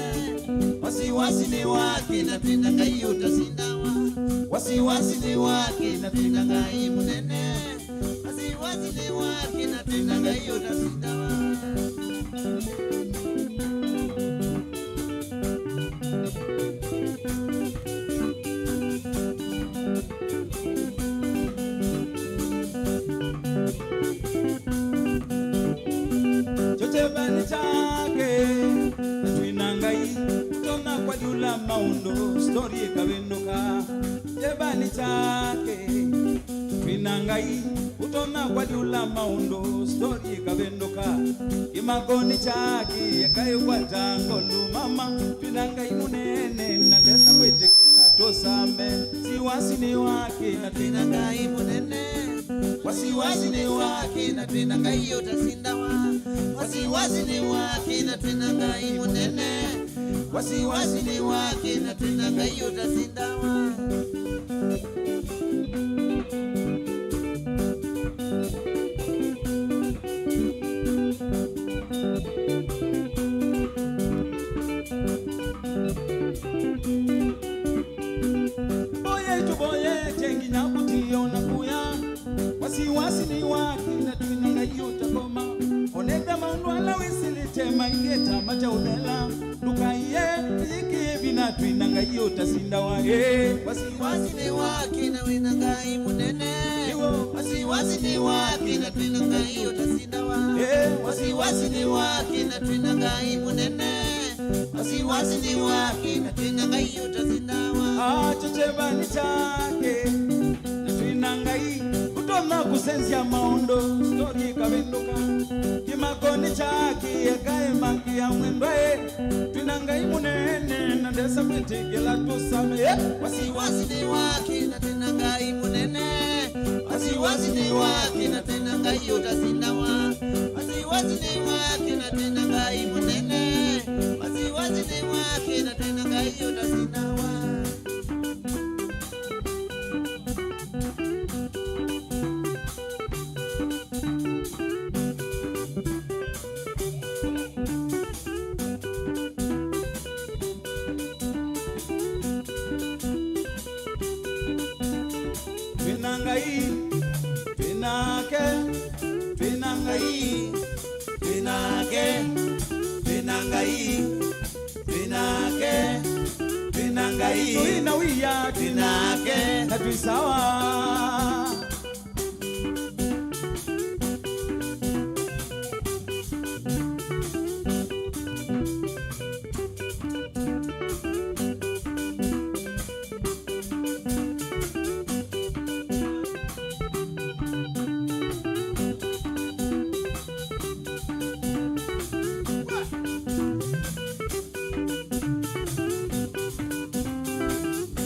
Wasiwasi nĩ waki na twĩna Ngai ũtasindawa. Wasiwasi nĩ waki na twĩna Ngai mũnene. Wasiwasi Nĩ wake na twĩ na Ngai ũtasindawa. Kyo kyeva nĩ kyake, na twĩ na Ngai ũtonya kwalyũla maũndũ, story ĩkavĩndũka. Kyeva nĩ kyake, twĩ na Ngai ũtonya kwalyũla maũndũ, story ĩkavĩndũka. Kĩmako nĩ kyake, ekaĩkwata ngolu mama, twĩ na Ngai mũnene, na ndesa kwĩtĩkĩla tũsame. Wasiwasi nĩ wake, na twĩ na Ngai mũnene. Wasiwasi nĩ wake, na twĩ na Ngai ũtasindawa. Wasiwasi nĩ wake, na twĩ na Ngai mũnene. Wasiwasi nĩ wake, na twĩ na Ngai ũtasindawa. Mboya ĩtũvoyete nginya kũtilya ona kũya. Wasiwasi nĩ wake, na twĩ na Ngai ũtakoma. Onetha maũndũ ala wĩsĩlĩte mailyĩ kyama kya ũthela. Ndũkaiye, ĩyĩkĩe vinya, twĩ na Ngai ũtasindawa. Ĩ, wasiwasi nĩ wake, na wĩ na Ngai mũnene. Nĩw'o. Wasiwasi nĩ wake, na twĩ na Ngai ũtasindawa. Ĩ, wasiwasi nĩ wake, na twĩ na Ngai mũnene. Wasiwasi nĩ wake, na twĩ na Ngai ũtasindawa. Ah, kyeva nĩ kyake, na twĩ na Ngai ũtonya kũsenzya maũndũ, story ĩkavĩndũka. Kĩmako nĩ kyake, ekaĩmakĩa mwendwa ĩ. Twĩ na Ngai mũnene, na ndesa kwĩtĩkĩla tũsame. Ĩ, wasiwasi nĩ wake, na twĩ na Ngai mũnene. Wasiwasi nĩ wake, na twĩ na Ngai ũtasindawa. Wasiwasi nĩ wake, na twĩ na Ngai mũnene. Wasiwasi nĩ wake, na twĩ na Ngai ũtasindawa. Twĩ na Ngai, twĩ nake, twĩ na Ngai, twĩ nake, twĩ na Ngai, twĩ nake, twĩ na Ngai. Twĩ na wia, twĩ nake, na twĩ sawa.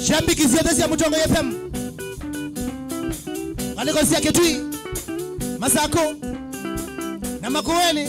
Shabiki syonthe sya Mũtongoi F M, ngalĩko sya Kĩtui, Masakũ, na Makueni.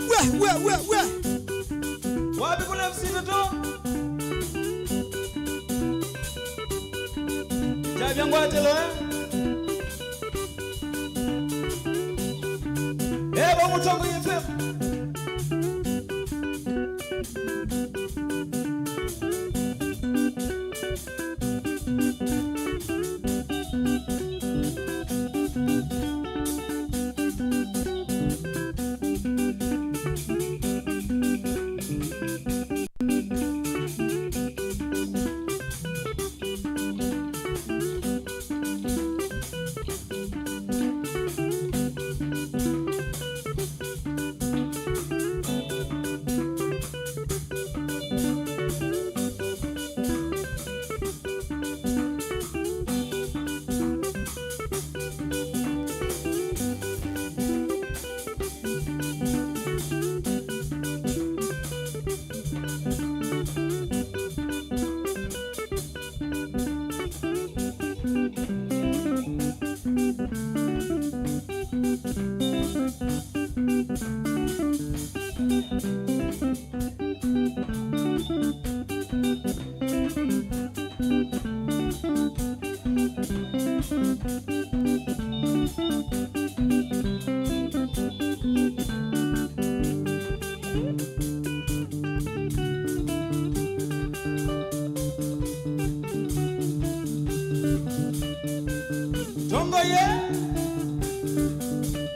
We, we, we, we. Wapi kule msitu tu? Chavya ngwatelo, eh? Ebo Mũtongoi F M.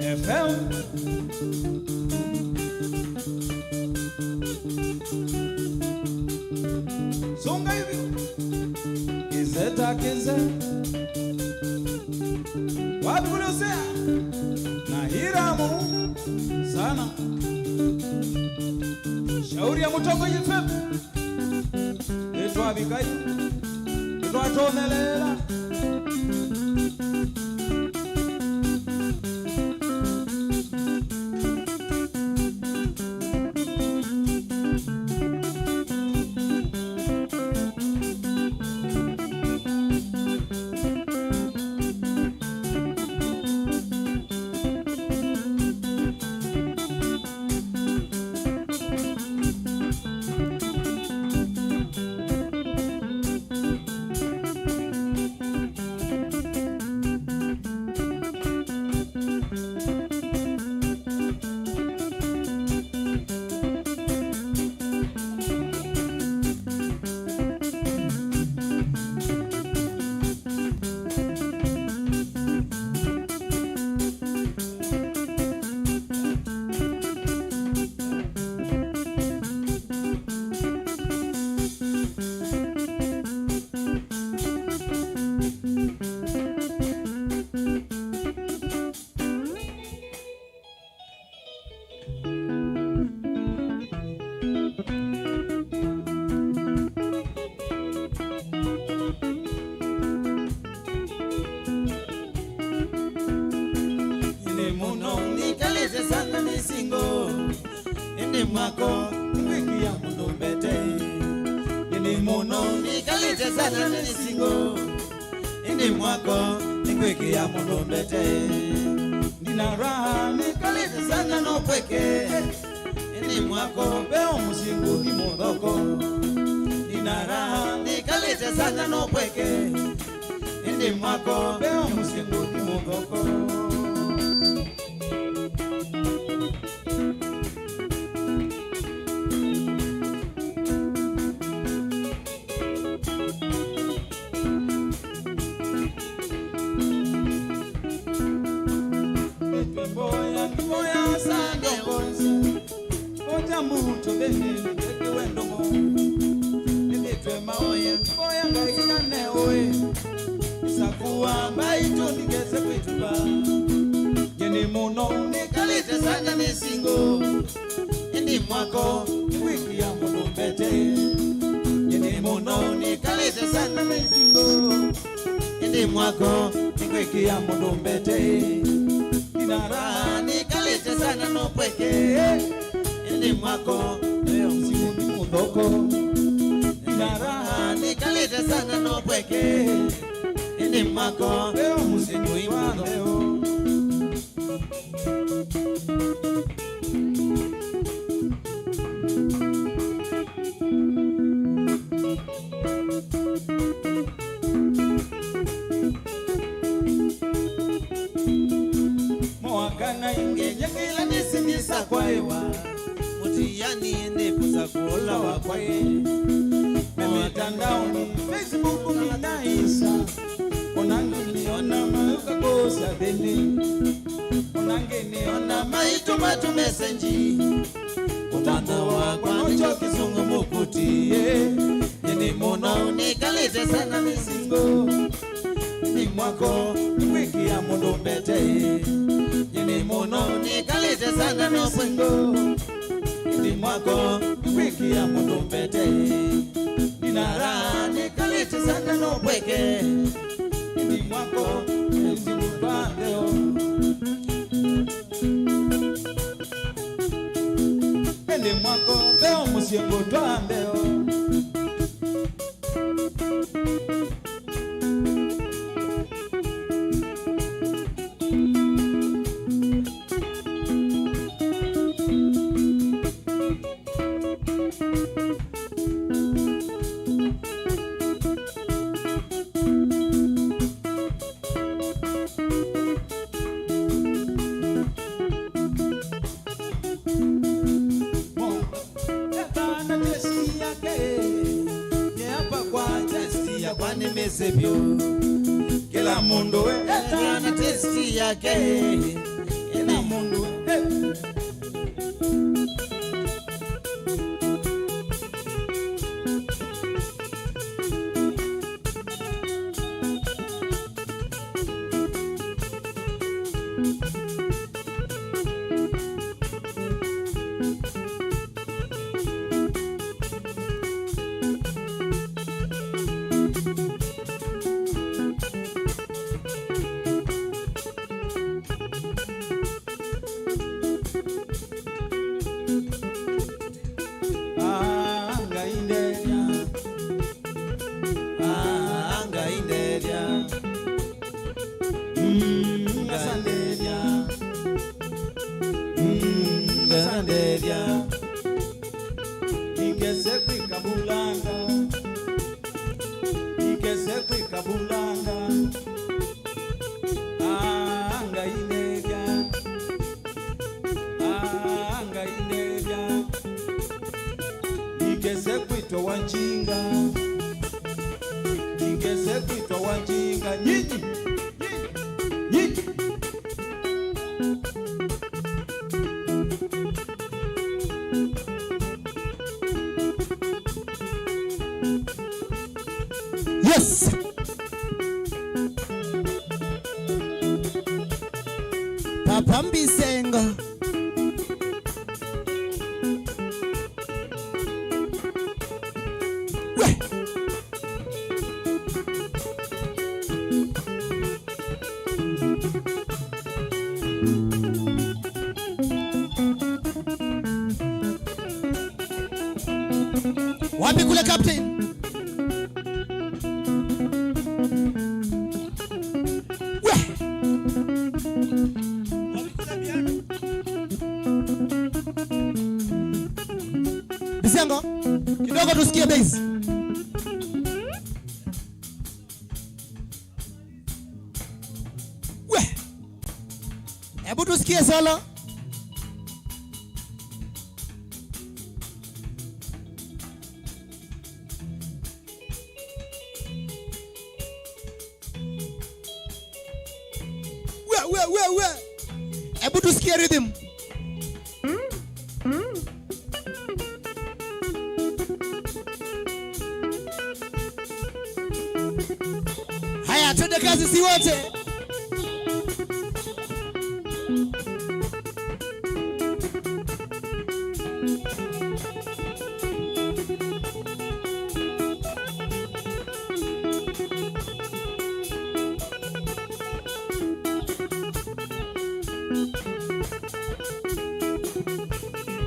F M. Songa hivyo. Kizeta kize. Wapi kule usea? Na hiramu sana. Shauri ya Mutongo F M. Nĩtwavikai, nĩtwatonelela. Ĩndĩ mũno nĩkalĩte sana nĩ single, ĩndĩ mwako nĩngwĩkĩa mũndũ mbete. Ĩndĩ mũno nĩkalĩte sana nĩ single, ĩndĩ mwako nĩngwĩkĩa mũndũ mbete. Ndina raha nĩkalĩte sana no pweke, ĩndĩ mwako veo mũsyĩ ngũthi mũthoko. Ndina raha nĩkalĩte sana no pweke, ĩndĩ mwako veo mũsyĩ ngũthi mũthoko. Nĩtwĩmboya, mboya sana konse. Oja mbuto thĩnĩ nĩtwĩkĩwe ndũng'ũ. Nĩtwĩmaoya, mboya Ngai ane ũĩ. Isakua mbaitũ ndikese kwĩtuva. Nyeni mũno nĩkalĩte sana nĩ single. Ĩndĩ mwako nĩngwĩkĩa mũndũ mbete. Nyeni mũno nĩkalĩte sana nĩ single. Ĩndĩ mwako nĩngwĩkĩa mũndũ mbete. Ndina raha nĩkalĩte sana no pweke. Ĩndĩ mwako veo mũsyĩ ngũthi mũthoko. Ndina raha nĩkalĩte sana no pweke. Ĩndĩ mwako veo mũsyĩ ngũthi mũthoko. Mwakana ingenyekela nĩsinisa kwaĩwa. Mũtiani nĩkusa kũla wakwaĩ. Mitandaoni, Facebook ninaisa. Ona ngĩnĩona mayũka kũsya thĩnĩ. Ona ngĩnĩona maitũma tũmesenji. Ũtando wakwa nĩkyo kĩsũngũ mũkuti. Nyeni mũno nĩkalĩte sana nĩ single. Ĩndĩ mwako nĩngwĩkĩa mũndũ mbete. Nyeni mũno nĩkalĩte sana nĩ single. Ĩndĩ mwako nĩngwĩkĩa mũndũ mbete. Ndina raha nĩkalĩte sana no pweke. Ĩndĩ mwako nĩ single twa mbeo. Ĩndĩ mwako veo mũsyĩ ngũtwa mbeo. Mo, ethana testi yake, yeapa kwa testi yakwa nĩ mĩsĩ vyũ. Kĩla mũndũ we, etawa na testi yake. Kĩla mũndũ we. Aa, Ngai ndethya. Aa, Ngai ndethya. Mm, Ngai ndethya. Mm, Ngai ndethya. Ndikese kwĩka vulanga. Ndikese kwĩka vulanga. Aa, Ngai ndethya. Aa, Ngai ndethya. Ndikese kwĩtwa wa njinga. Ndikese kwĩtwa wa njinga. Nyinyi. Nyinyi. Yes. Papa Mbisengo. We. Wapi kule captain? We! Bisengo, kidogo tusikie bass. We! Hebu tusikie solo. We, we, we, we. Hebu tusikie rhythm. Haya, twende kazi si wote.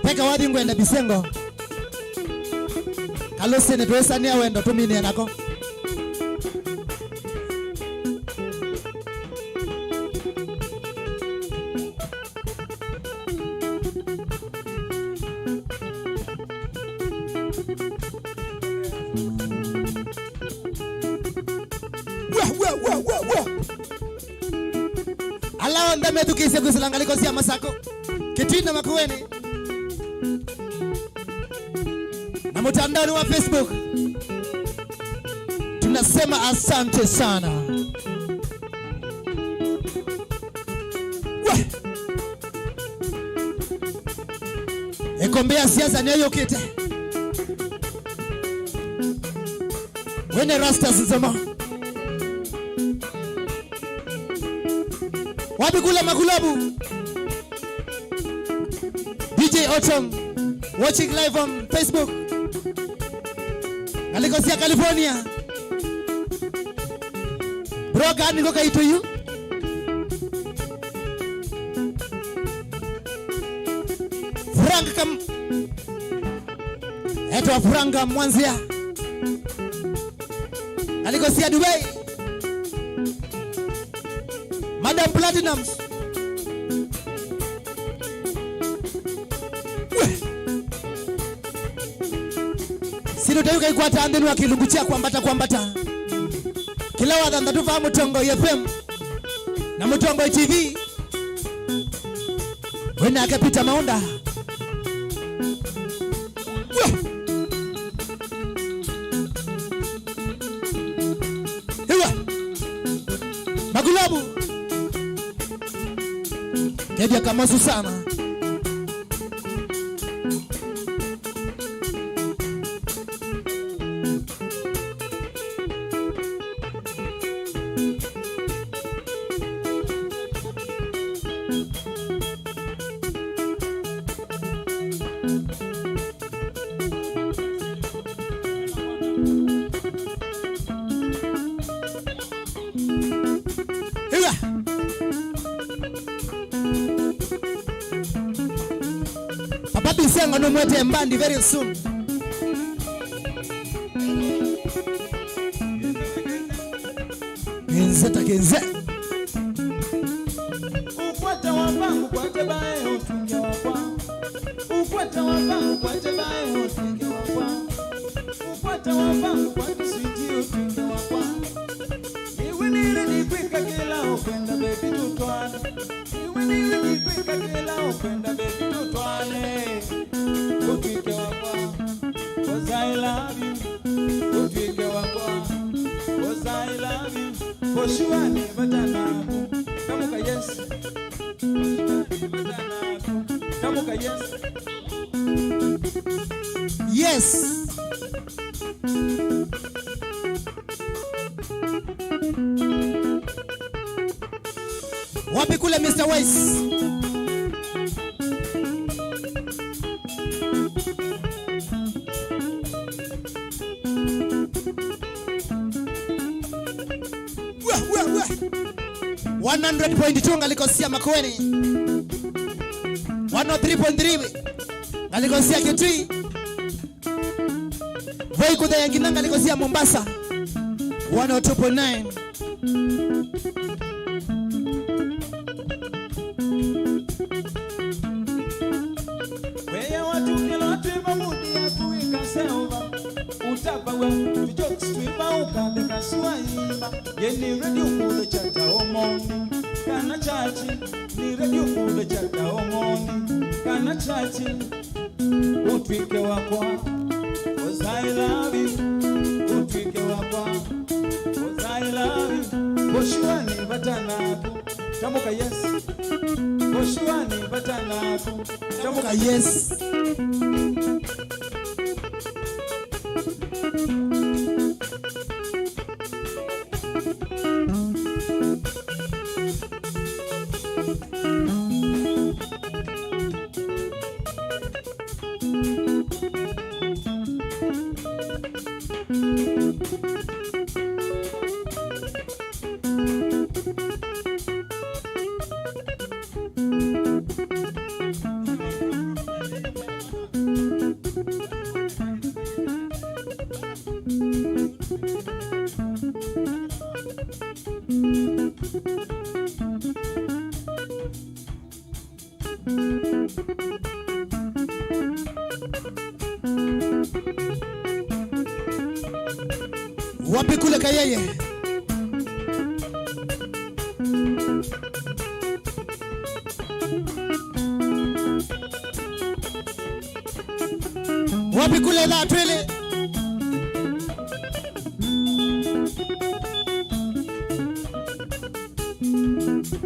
Teka wathi ngwenda Bisengo. Kalũsĩnĩ twĩsanĩa wendo tũminĩe nako. Wa, wa, wa, wa, wa. Ala onthe methukĩĩsye kwĩsĩla ngalĩko sya Masakũ, Kitui na Makueni, na mũtandaonĩ wa Facebook, tunasema asante sana. We! Ĩkombe ya siasa nĩyo yũkĩte. Wene Rastas nzema. Wapi kule makulabu? D J Otom, watching live on Facebook. Ngalĩko sya California. Broka nĩko kaitũ yu. Frank Kam-, etwa Frank Mwanzia. Ngalĩko sya Dubai. Madam Platinums. We. Sino tayuka ikwata nthĩnĩ wa kĩlungu kya kwambata kwambata. Kĩla wa thanthatũ vaa Mũtongoi F M na Mũtongoi T V. We nake Peter Maunda. We. Hiwa. Ngulabu. Kethia kama Susana. Iwa. Papa Bisengo nũmwetee mbandi very soon. Kenze ta kenze. Ukwate wa vangu, kwate bae, ũtw'ĩke wakwa. Ukwate wa vangu, kwate bae, ũtw'ĩke wakwa. Ukwate wa vangu, kwate switi, ũtw'ĩke wakwa. Iwe nĩwe nĩkwĩka kĩla ũkwenda, baby, tũtwaane. Iwe nĩwe nĩkwĩka kĩla ũkwenda, baby, tũtwaane. Ũtw'ĩke wakwa, 'cause I love you. Ũtw'ĩke wakwa, 'cause I love you. For sure nĩ vata naku. Tamũka yes. For sure nĩ vata naku. Tamũka yes. Yes. Wapi kule, Mister Wise? Wa, wa, wa. One hundred point two ngaliko sya Makueni. One oh three point three ngaliko sya Kitui. Voi kũthea nginya ngaliko sya Mombasa. One oh two point nine. Weya watukĩlwa twĩ mavũti yaku ĩkaseũva, ũtavaw'a tũjokes twĩva ũkatheka sua imba. Ye nĩ redio kũthecha ta omoni kana chachi, nĩ redio kũthecha ta omoni kana chachi. Ũtw'ĩke wakwa, 'cause I love you. Ũtw'ĩke wakwa, 'cause I love you. For sure nĩ vata naku. Tamũka yes. For sure nĩ vata naku. Tamũka yes. Wapi kule Kayeye? Wapi kule la twele?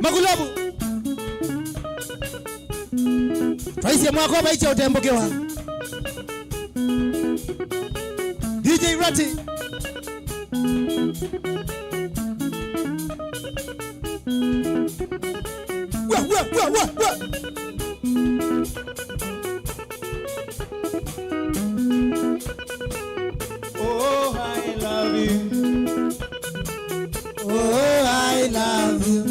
Magulabu. Twaisye mwako vaicha ũtembũkĩwa. D J Rati. Wa, wa, wa, wa, wa. Oh, I love you. Oh, I love you.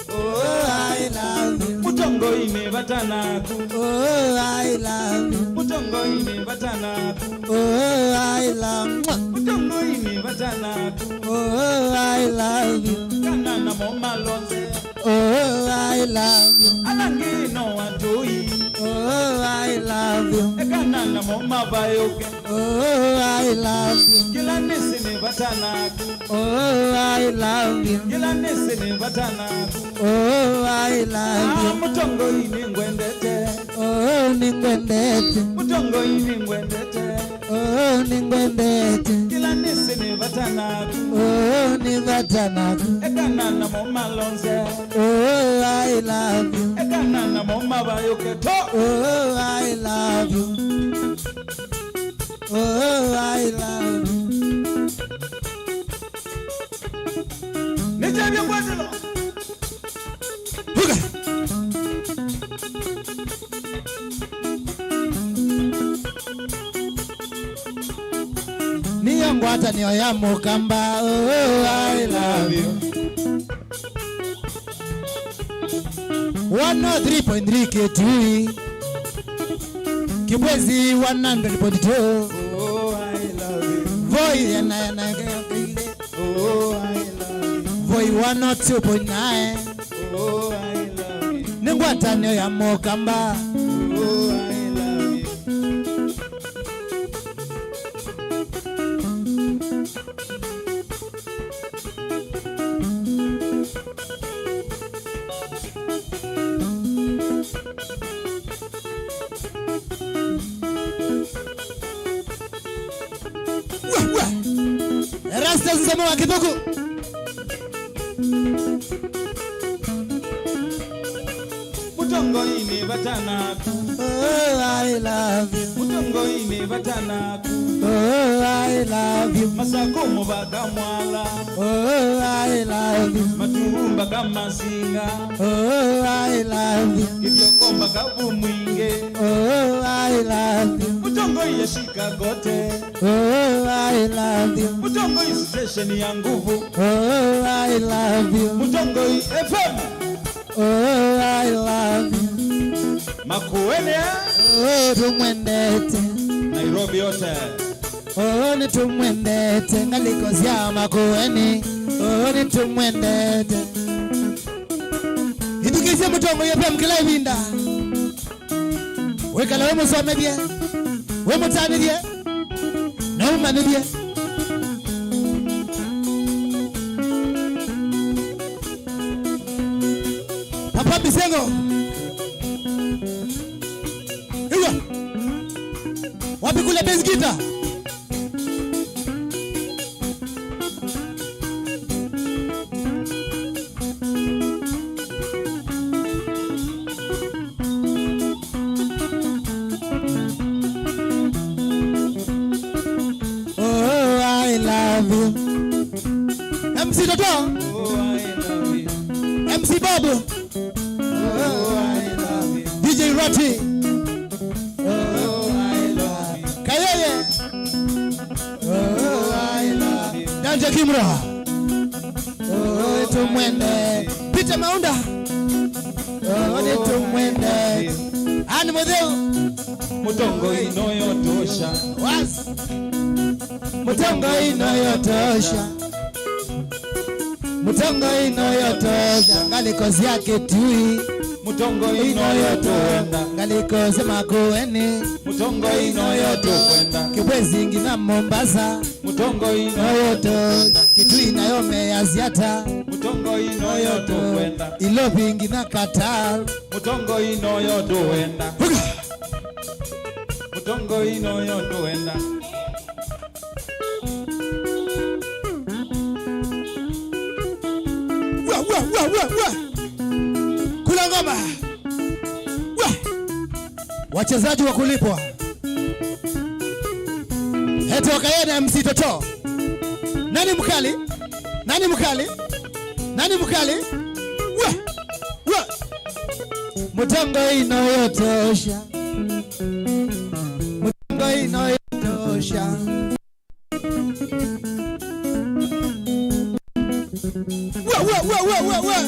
Oh, I love you. Mũtongoi nĩ vata naku. Oh, I love you. Mũtongoi nĩ vata naku. Oh, I love. Mũtongoi nĩ vata naku. Oh, I love you. Kana namo malonze. Oh, I love you. Ala angĩ no atũi. Oh, I love you. Ekana namo mavaĩũke. Oh, I love you. Kĩla nĩsĩ nĩ vata naku. Oh, I love you. Kĩla nĩsĩ nĩ vata naku. Oh, I love you. Ah, mũtongoi nĩngwendete. Oh, nĩngwendete. Mũtongoi nĩngwendete. Oh, nĩngwendete. Kĩla nĩsĩ nĩ vata naku. Oh, nĩ vata naku. Ekana namo malonze. Oh, I love you. Ekana namo mavayũke to. Oh, I love you. Oh, I love you. Nĩkyavya ngwatĩlo. Huga. Nĩyo ngwatanĩo ya Mũkamba. Oh, I love you. One oh three point three K T V. Kibwezi one hundred point two. Oh, I love you. Voi yana yana. Oh, I love you. Voi one oh two point nine. Oh, I love you. Nĩ ngwatanĩo ya Mũkamba. Oh, I love you. Wa, wa. Erastus Nzemo wa Kithuku. Mũtongoi nĩ vata naku. Oh, I love you. Mũtongoi nĩ vata naku. Oh, I love you. Masakũ mũvaka Mwala. Oh, I love you. Matuu mpaka Masinga. Oh, I love you. Ithyoko mpaka Vumwingĩ. Oh, I love you. Mũtongoi yashika kote. Oh, I love you. Mũtongoi station ya nguvu. Oh, I love you. Mũtongoi F M. Oh, I love you. Makueni, eh? Oh, tũmwendete. Nairobi yote. Oh, nĩtũmwendete. Ngalĩko sya Makueni. Oh, nĩtũmwendete. Ĩthukĩĩsye Mũtongoi F M kĩla ĩvinda. Wĩkale wĩ mũsomethye, wĩ mũtanĩthye, na ũmanyĩthye. Papa Misengo. Iwa. Wapi kule bass guitar? Oh, I love you. M C Toto. Oh, I love you. M C Babu. Oh, I love you. D J Rati. Oh, I love you. Kayeye. Oh, I love you. Danja Kimra. Oh, nĩtũmwende. Peter Maunda. Oh, nĩtũmwende. Ann Mũtheu. Mũtongoi no yotosha. Was. Mũtongoi no yotosha. Mũtongoi no yotosha. Ngalĩko sya Kitui. Mũtongoi no yotosha. Ngalĩko sya Makueni. Mũtongoi no yotosha. Kibwezi nginya Mombasa. Mũtongoi no yotosha. Kitui nayo measya ata? Mũtongoi no yotosha. Ilovi nginya Qatar. Mũtongoi no yotosha. Huga. Mũtongoi no yotosha. Wa, wa, wa, wa, wa. Kula ngoma. Wa. Wachezaji wa kulipwa. Hetwa Kayeye na M C Toto. Nani mkali? Nani mkali? Nani mkali? Wa! Wa! Mũtongoi no yotosha. Mũtongoi no yotosha. Wa, wa, wa, wa, wa, wa!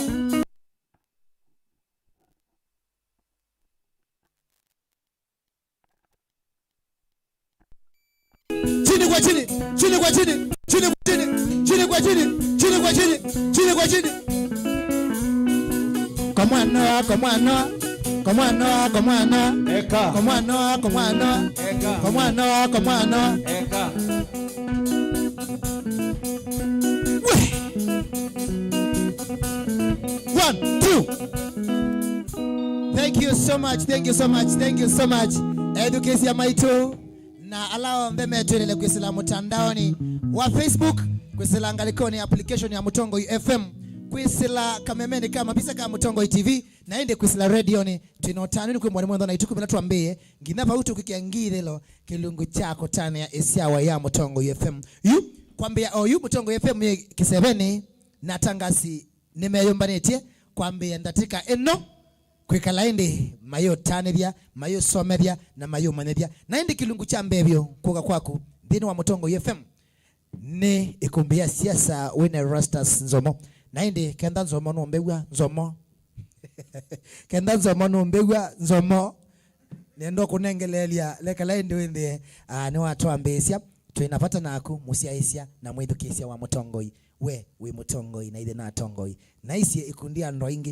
Chini kwa chini, chini kwa chini, chini kwa chini, chini kwa chini, chini kwa chini, chini kwa chini. Komwano, komwano, komwano, komwano. Eka. Komwano, komwano. Eka. Komwano, komwano. Eka. We. One, two. Thank you so much, thank you so much, thank you so much. Ethukĩĩsya maitũ. Na ala onthe metwĩlĩle kwĩsĩla mũtandaonĩ wa Facebook, kwĩsĩla ngalĩkonĩ ya application ya Mũtongoi F M, kwĩsĩla kamemeni ka mavisa ka Mũtongoi T V, na ĩndĩ kwĩsĩla redionĩ. Twĩ na ũtanu nĩ kwĩmbwa nĩ mwendwa na ituku vĩla twambĩĩe nginya vau tũkwĩkĩa ngithĩlo kĩlungu kya kũtanĩa ĩsyawa ya Mũtongoi F M. Yu, kwambĩĩa o yu Mũtongoi F M yĩ kĩsevenĩ, na atangasi nĩmeyũmbanĩtye kwambĩĩa ndatĩka ĩno kwĩkala ĩndĩ mayũtanĩthya, mayũsomethya, na mayũmanyĩthya. Na ĩndĩ kĩlungu kya mbee vyũ kũka kwaku nthĩnĩ wa Mũtongoi F M nĩ ĩkũmbĩ ya siasa wĩna Erastus Nzomo. Na ĩndĩ kenda Nzomo nũmbew'a Nzomo. Kenda Nzomo nũmbew'a Nzomo. Nenda kũnengeleelya lekala ĩndĩ wĩnthĩe, ah, nĩwatwambĩĩsya. Twĩ na vata naku, mũsyaĩĩsya na mwĩthukĩĩsya wa Mũtongoi. We wĩ Mũtongoi na ithe na atongoi. Naisye ĩkundi ya andũ aingĩ